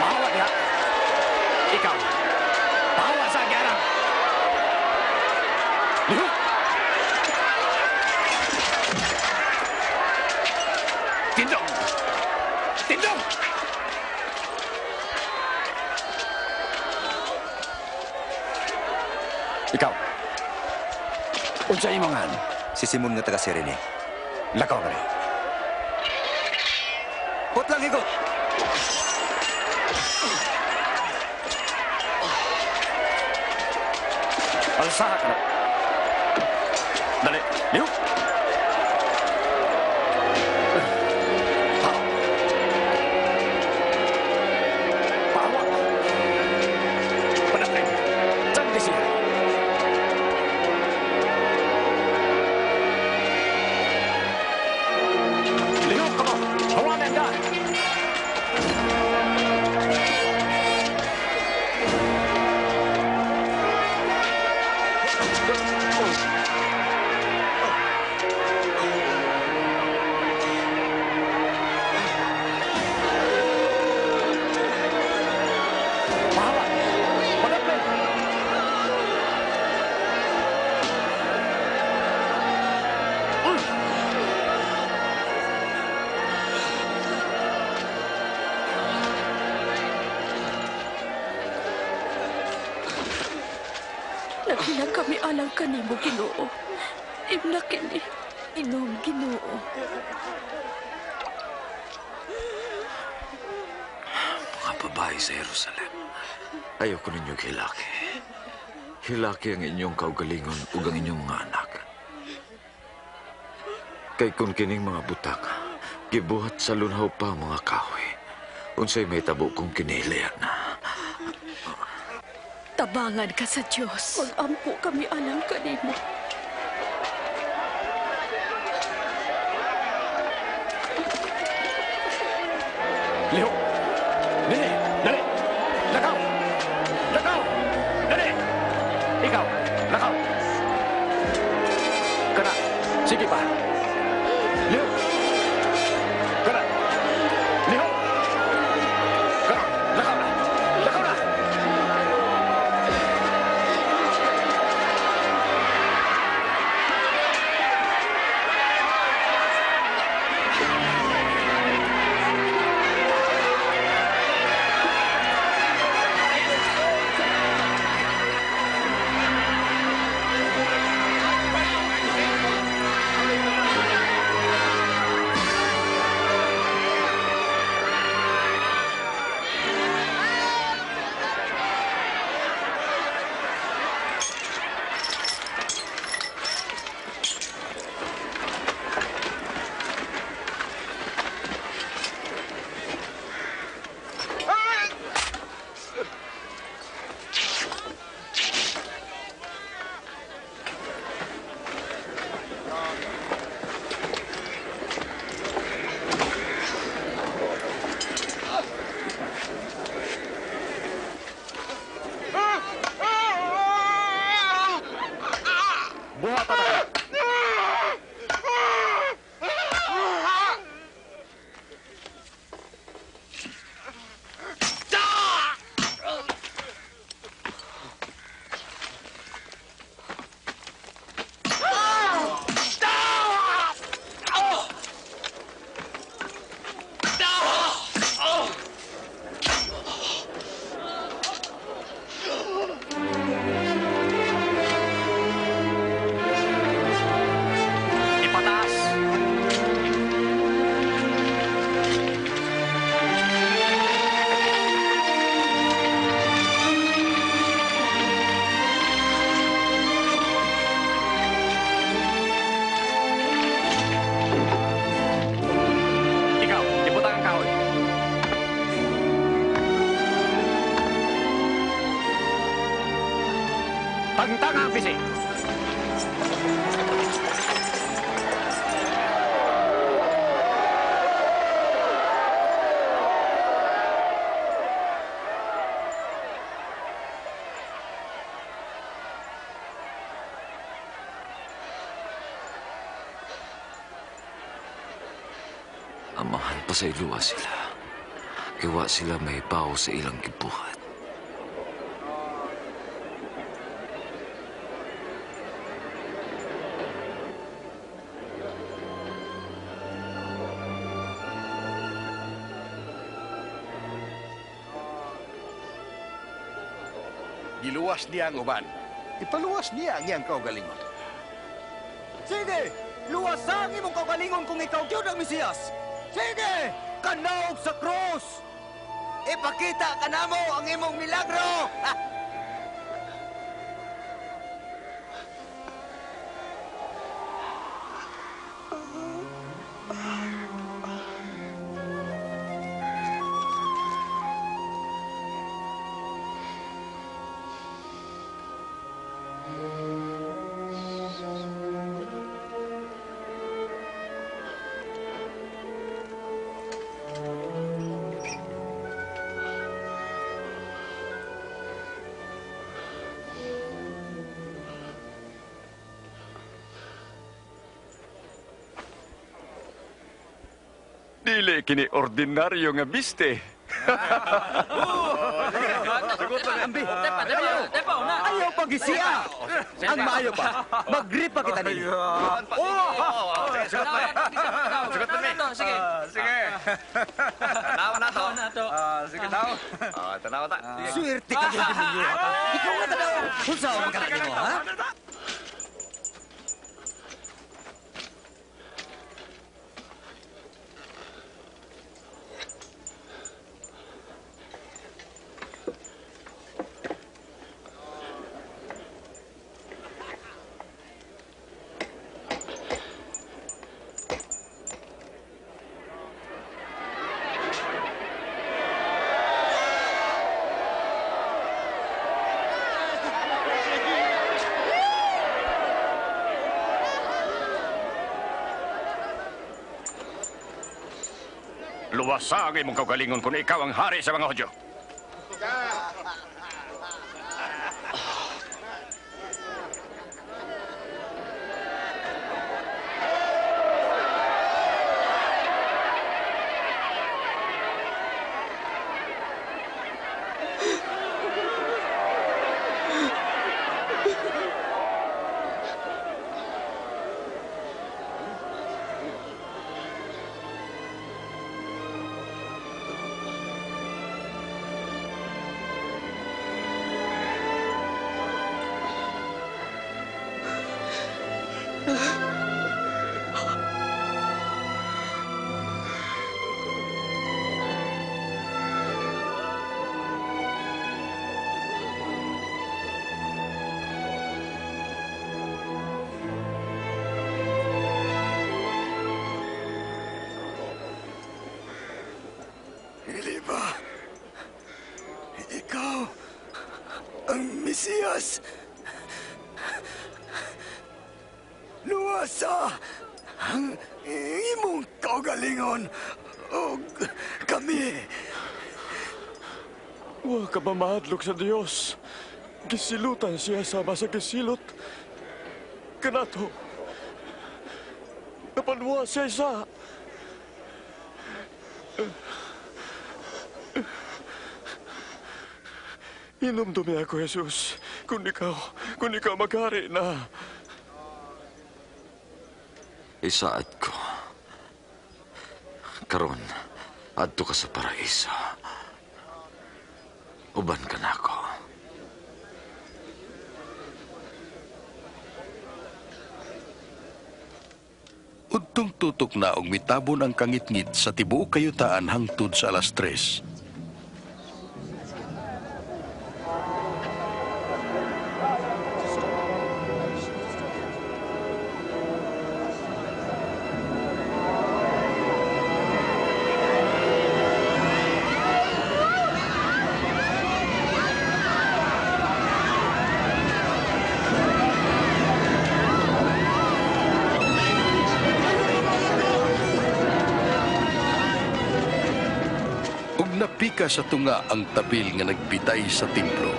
Pahawa diha! Ikaw! Pahawa sa agaran! Lihok! Tindog! Tindog! Ikaw. Unsa imong ngan? Si Simon nga taga Sirene. Lakaw gani. Putlang higot. Alsaha ka na. Dali, lihok. Naghilang kami alang kanimo, Ginoo. Imna kini. Inom, Ginoo. Mga babae sa Jerusalem, ayaw ko ninyo hilaki. Hilaki ang inyong kaugalingon ug ang inyong mga anak. Kay kung kining mga butak, gibuhat sa lunhaw pa ang mga kahoy. Unsay may tabo kung kinihilayan na. Tabangan ka sa Diyos. Mag-ampo kami alang kanimo. Lihok! Dili! Dali! Lakaw! Lakaw! Dali! Ikaw! Lakaw! Kana! Sige pa! Lihok! Kana! Lihok! Kana! Lakaw na! Lakaw na! Buhat ta ka. Ipataas! Ikaw, ibutang ang kahoy. Tangtang ang pisi. Amahan pa sa iluwa sila. Iwa sila may bawo sa ilang gibuhat. Giluwas niya ang uban. Ipaluwas niya ang iyang kaugalingon. Sige! Luwasa ang imong kaugalingon kung ikaw gyud ang Mesiyas! Sige! Kanaog sa krus! Ipakita kanamo ang imong milagro! Dili kini ordinaryo nga biste. Ambi! Ayaw pagisiya! Ang maayo pa, mag-grip pa kita ninyo. Sige. Sige. Tanawa na to. Sige daw. Ah, tanaw ta. Swerte ka gyud demonyo ha. Ikaw nga tanaw. Unsa man ka nimo, ha? Luwasa ang imong kaugalingon kung ikaw ang hari sa mga Hudyo. Dili ba? Ikaw ang Mesiyas. Luwasa ang imong kaugalingon og kami. Wa ka ba mahadlok sa Dios? Gisilutan siya sama sa gisilot. Kanato. Napanwa siya isa. Hinumdumi ako, Jesus. Kung ikaw maghari na. Isaad ko. Karon, adto ka sa paraiso. Uban ka na ako. Udtong tutok na og mitabon ang kangitngit sa tibuok kayutaan hangtod sa 3:00. Napika sa tunga ang tabil nga nagbitay sa templo.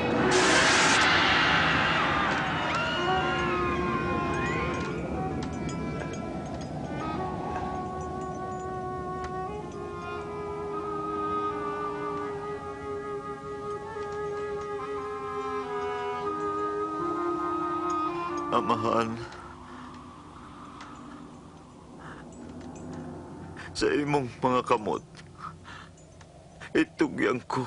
Amahan, sa imong mga kamot, itugyan ko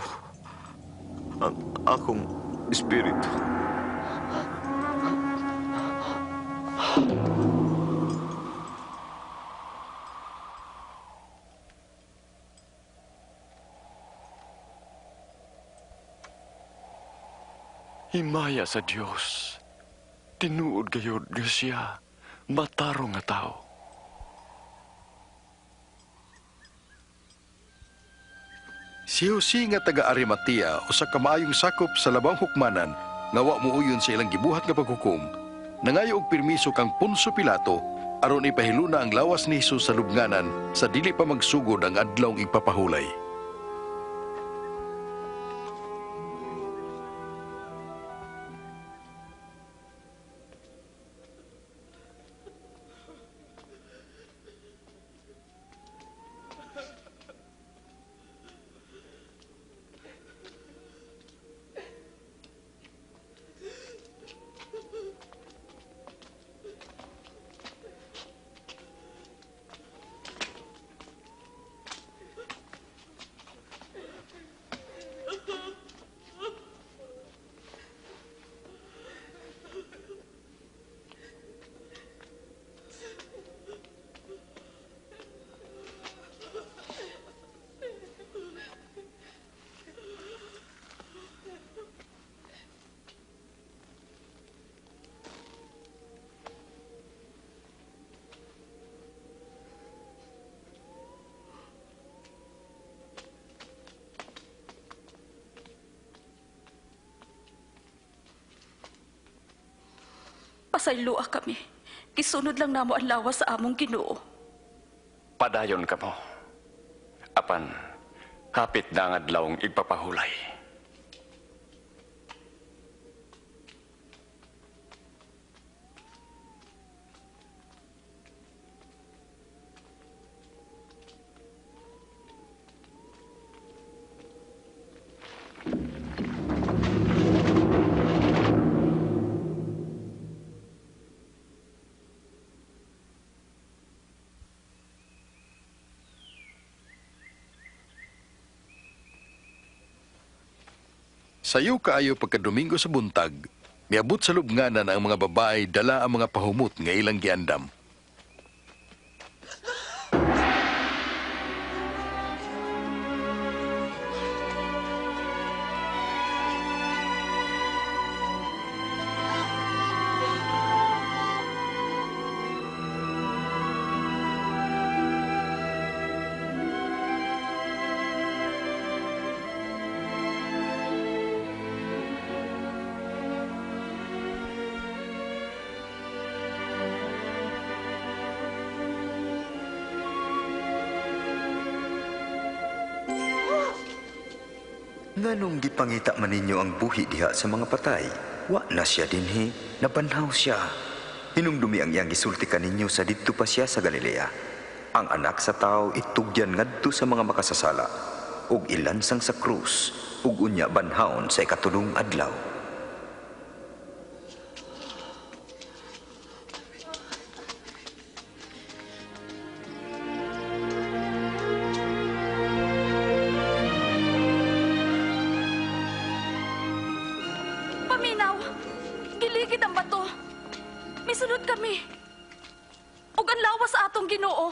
ang akong espiritu. Himaya sa Dios. Tinuod gayod nga siya, matarong nga tao. Si Jose nga taga Arimatea usa ka maayong sakop sa labang hukmanan nga wa muuyon sa ilang gibuhat nga paghukom, nangayo og permiso kang Poncio Pilato aron ipahiluna ang lawas ni Jesus sa lubnganan sa dili pa magsugod ang adlawng ipapahulay. Pasayloa kami. Gisunod lang namo ang lawas sa among Ginoo. Padayon kamo. Apan, hapit na ang adlawng igpapahulay. Sayo kaayo pagka-Domingo sa buntag, miabot sa lubnganan ang mga babae dala ang mga pahumot nga ilang giandam. Nganong gipangita man ninyo ang buhi diha sa mga patay? Wa na siya dinhi, nabanhaw siya. Hinumdumi ang iyang gisulti kaninyo sa didto pa siya sa Galilea. Ang anak sa tao itugyan ngadto sa mga makasasala, ug ilansang sa krus, ug unya banhawon sa ikatulong adlaw. Paminaw, giligid ang bato. Misunod kami. Ug ang lawas sa atong Ginoo.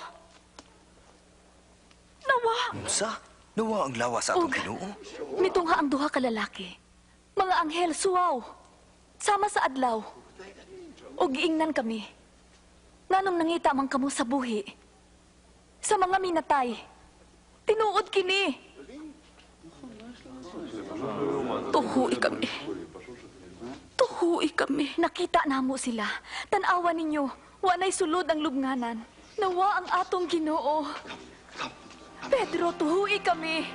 Nawa. Unsa? Nawa ang lawas sa atong Ginoo? Mitungha ang duha ka lalaki. Mga anghel suwaw. Sama sa adlaw. Ug giingnan kami. Nganong nangita man kamo sa buhi? Sa mga minatay. Tinuod kini. Tuhuy kami. Tuhuy kami. Nakita namo sila. Tan-awa ninyo, wa na'y sulod ang lubnganan. Nawa ang atong Ginoo. Pedro, tuhuy kami.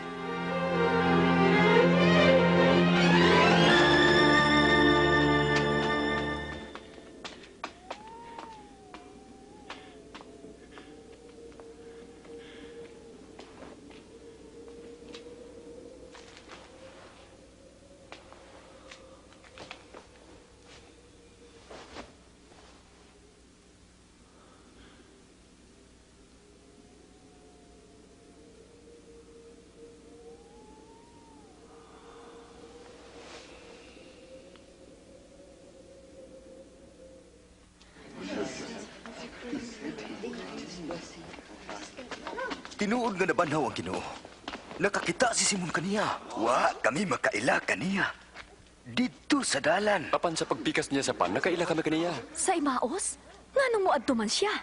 Tinuod nga nabanhaw ang Ginoo. Nakakita si Simon kaniya. Wa kami makaila kaniya. Didto sa dalan. Apan sa pagpikas niya sa pan, nakaila kami kaniya. Sa Imaos? Nganong moadto man siya?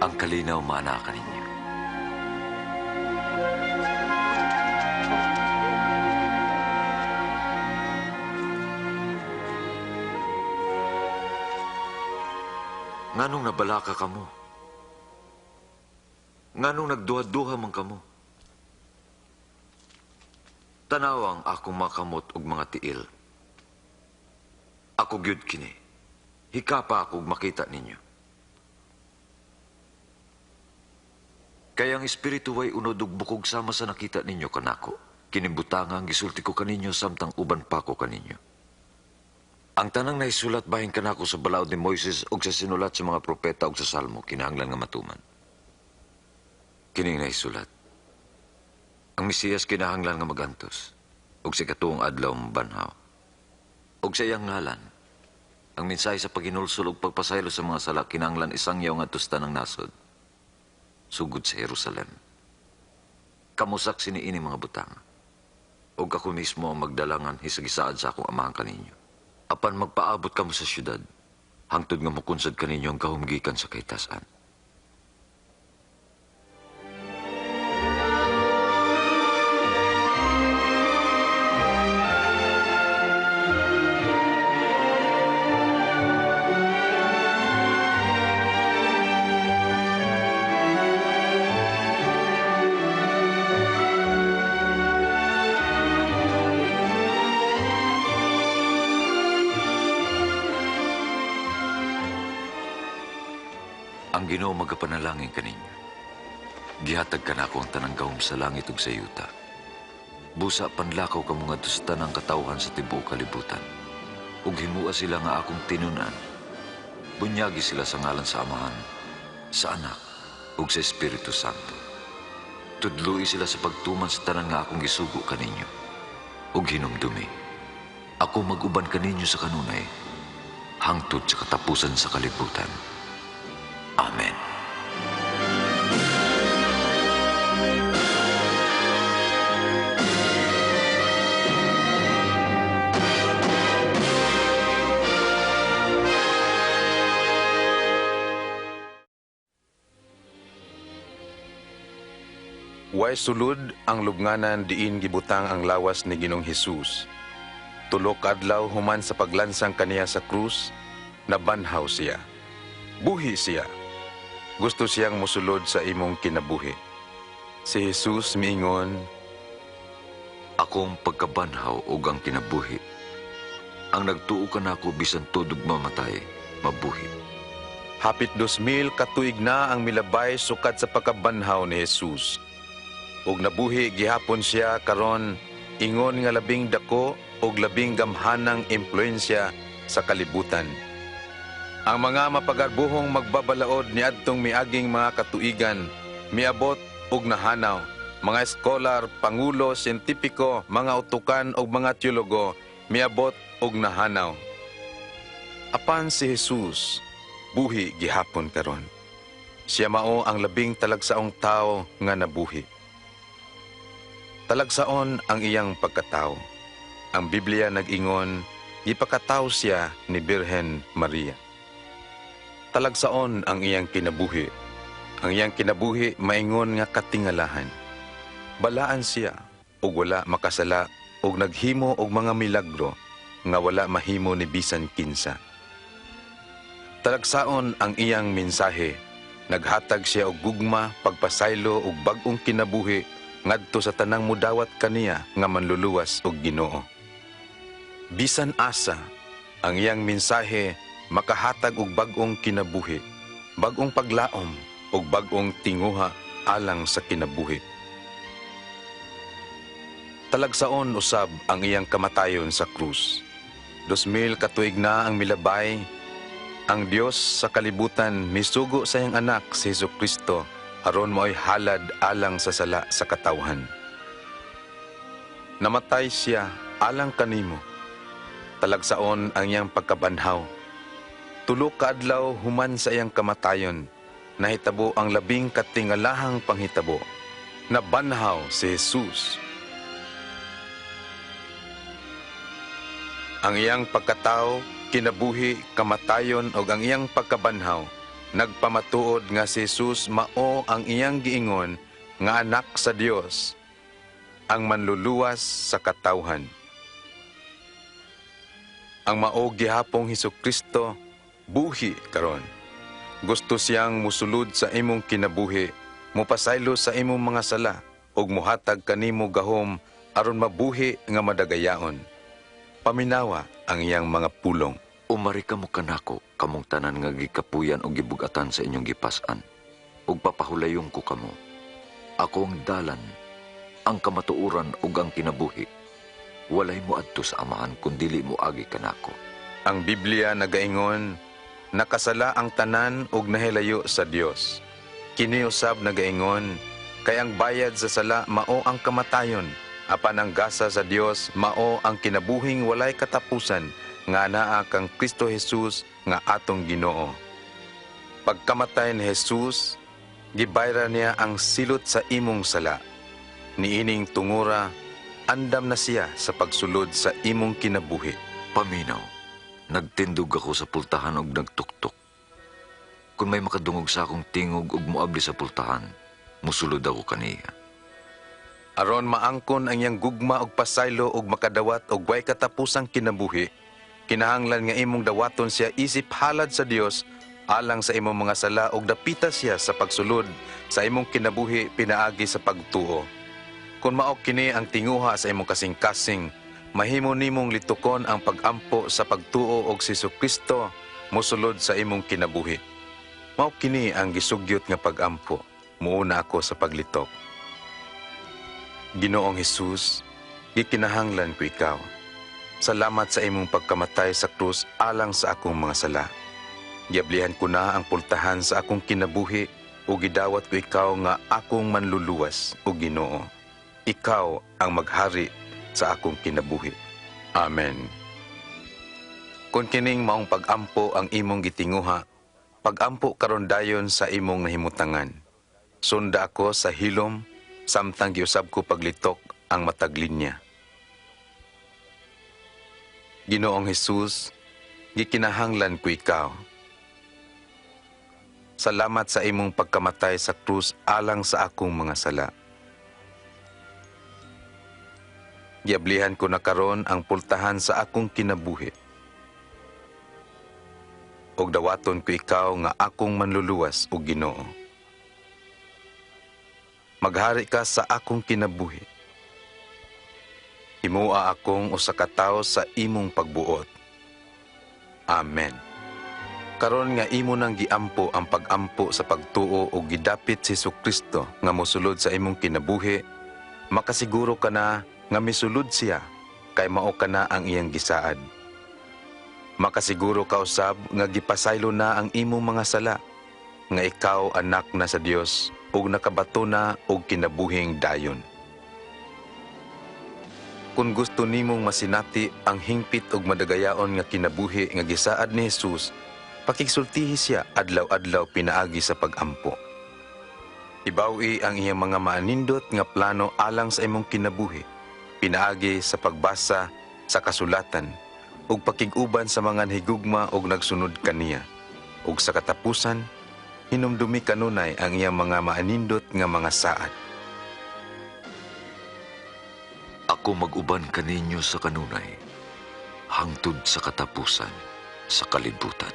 Ang kalinaw maana kaninyo. Nganong nabalaka kamo? Nganong nagduha-duha man kamo? Tanawang akong makamot og mga tiil. Ako gyud kini. Hikapa ako og makita ninyo. Kaya ang espiritu way unod og bukog sama sa nakita ninyo kanako. Kinimbutanga ang gisulti ko kaninyo samtang uban pa ko kaninyo. Ang tanang naisulat bahin kanako sa balaod ni Moises og sa sinulat sa mga propeta og sa Salmo kinahanglan nga matuman. Kining naisulat. Ang Mesiyas kinahanglan nga magantos og sa ikatuong adlaw mabanhaw. Og sa iyang ngalan, ang mensahe sa paghinulsol ug pagpasaylo sa mga sala kinahanglan isangyaw ngadto sa tanang nasod, sugod sa Jerusalem. Kamo saksi niini mga butang. Og ako mismo ang magdalangan hisagisaad sa akong amahan kaninyo. Apan magpaabot kamo sa syudad, hangtod nga mokunsad kaninyo ang gahom gikan sa kahitasan. Ang Ginoo magapanalangin kaninyo. Gihatag kanako ang tanang gahom sa langit ug sa yuta. Busa panlakaw kamo ngadto sa tanang katawhan sa tibuok kalibutan. Ug himua sila nga akong tinun-an. Bunyagi sila sa ngalan sa Amahan, sa Anak, ug sa Espiritu Santo. Tudloi sila sa pagtuman sa tanan nga akong gisugo kaninyo. Ug hinumdumi, ako mag-uban kaninyo sa kanunay, hangtod sa katapusan sa kalibutan. Amen. Way sulod ang lubnganan diin gibutang ang lawas ni Ginoong Hesus. Tulo ka adlaw human sa paglansang kaniya sa krus, nabanhaw siya. Buhi siya. Gusto siyang mosulod sa imong kinabuhi. Si Jesus miingon, Akong pagkabanhaw ug ang kinabuhi. Ang nagtuo kanako bisan tudog mamatay, mabuhi. Hapit 2,000 katuig na ang milabay sukad sa pagkabanhaw ni Jesus. Ug nabuhi gihapon siya karon ingon nga labing dako ug labing gamhanang impluwensya sa kalibutan. Ang mga mapagarbuhong magbabalaod niadtong miaging mga katuigan, miabot ug nahanaw. Mga eskolar, pangulo, siyentipiko, mga utukan ug mga teologo, miabot ug nahanaw. Apan si Jesus, buhi gihapon karon. Siya mao ang labing talagsaong tao nga nabuhi. Talagsaon ang iyang pagkatao. Ang Biblia nag-ingon, gipakatao siya ni Birhen Maria. Talagsaon ang iyang kinabuhi. Ang iyang kinabuhi maingon nga katingalahan. Balaan siya ug wala makasala ug naghimo og mga milagro nga wala mahimo ni bisan kinsa. Talagsaon ang iyang mensahe. Naghatag siya og gugma, pagpasaylo ug bag-ong kinabuhi ngadto sa tanang mudawat kaniya nga manluluwas og Ginoo. Bisan asa, ang iyang mensahe makahatag og bag-ong kinabuhi, bag-ong paglaom ug bag-ong tinguha alang sa kinabuhi. Talagsaon usab ang iyang kamatayon sa krus. 2,000 katuig na ang milabay. Ang Dios sa kalibutan misugo sa iyang anak si Hesukristo aron mao'y halad alang sa sala sa katawhan. Namatay siya alang kanimo. Talagsaon ang iyang pagkabanhaw. Tulo ka adlaw human sa iyang kamatayon, nahitabo ang labing katingalahang panghitabo. Nabanhaw si Jesus. Ang iyang pagkatao, kinabuhi, kamatayon ug ang iyang pagkabanhaw nagpamatuod nga si Jesus mao ang iyang giingon nga anak sa Dios, ang manluluwas sa katawhan. Ang mao gihapong Hesukristo buhi karon. Gusto siyang musulod sa imong kinabuhi, mopasaylo sa imong mga sala ug mohatag kanimo gahom aron mabuhi nga madagayaon. Paminawa ang iyang mga pulong. Umari kamo kanako, kamong tanan nga gikapuyan o gibugatan sa inyong gipas-an, ug papahulayon ko kamo. Ako ang dalan, ang kamatuoran ug ang kinabuhi. Walay mo adto sa Amahan kun dili mo agi kanako. Ang Biblia nagaingon, nakasala ang tanan ug nahilayo sa Dios. Kini usab nagaingon, kay ang bayad sa sala mao ang kamatayon, apan ang gasa sa Dios mao ang kinabuhing walay katapusan nga naa kang Kristo Jesus nga atong Ginoo. Pagkamatay ni Jesus, gibayra niya ang silot sa imong sala. Niining tungura, andam na siya sa pagsulod sa imong kinabuhi. Paminaw, nagtindog ako sa pultahan og nagtuktok. Kung may makadungog sa akong tingog og moabli sa pultahan, musulod ako kaniya. Aron maangkon ang iyang gugma og pasaylo og makadawat og way katapusang kinabuhi, kinahanglan nga imong dawaton siya isip halad sa Dios alang sa imong mga sala og dapita siya sa pagsulod sa imong kinabuhi pinaagi sa pagtuo. Kung mao kini ang tinguha sa imong kasing-kasing, mahimo nimong litukon ang pagampo sa pagtuo og si Hesukristo mosulod sa imong kinabuhi. Mao kini ang gisugyot nga pag-ampo. Muuna ako sa paglitok. Ginoong Hesus, gikinahanglan ko ikaw. Salamat sa imong pagkamatay sa krus alang sa akong mga sala. Giablihan ko na ang pultahan sa akong kinabuhi ug gidawat ko ikaw nga akong manluluwas o Ginoo. Ikaw ang maghari sa akong kinabuhi. Amen. Kung kining maong pag-ampo ang imong gitinguha, pag-ampo karon dayon sa imong nahimutangan. Sunda ako sa hilom, samtang giusab ko paglitok ang matag linya. Ginoong Hesus, gikinahanglan ko ikaw. Salamat sa imong pagkamatay sa krus alang sa akong mga sala. Giablihan ko na karon ang pultahan sa akong kinabuhi. Og dawaton ko ikaw nga akong manluluwas o Ginoo. Maghari ka sa akong kinabuhi. Himua akong usa ka tawo sa imong pagbuot. Amen. Karon nga imo nang giampo ang pag-ampo sa pagtuo og gidapit si Hesukristo nga mosulod sa imong kinabuhi, makasiguro ka na nga misulod siya kay mao ka na ang iyang gisaad. Makasiguro ka usab nga gipasaylo na ang imong mga sala, nga ikaw anak na sa Dios ug nakabato na og kinabuhing dayon. Kung gusto nimong masinati ang hingpit ug madagayaon nga kinabuhi nga gisaad ni Jesus, pakigsultihi siya adlaw-adlaw pinaagi sa pag-ampo. Ibawi ang iyang mga maanindot nga plano alang sa imong kinabuhi, pinaagi sa pagbasa sa kasulatan ug pakig-uban sa mga nahigugma ug nagsunod kaniya. Ug sa katapusan, hinumdumi kanunay ang iyang mga maanindot nga mga saad. Ako mag-uban kaninyo sa kanunay, hangtod sa katapusan sa kalibutan.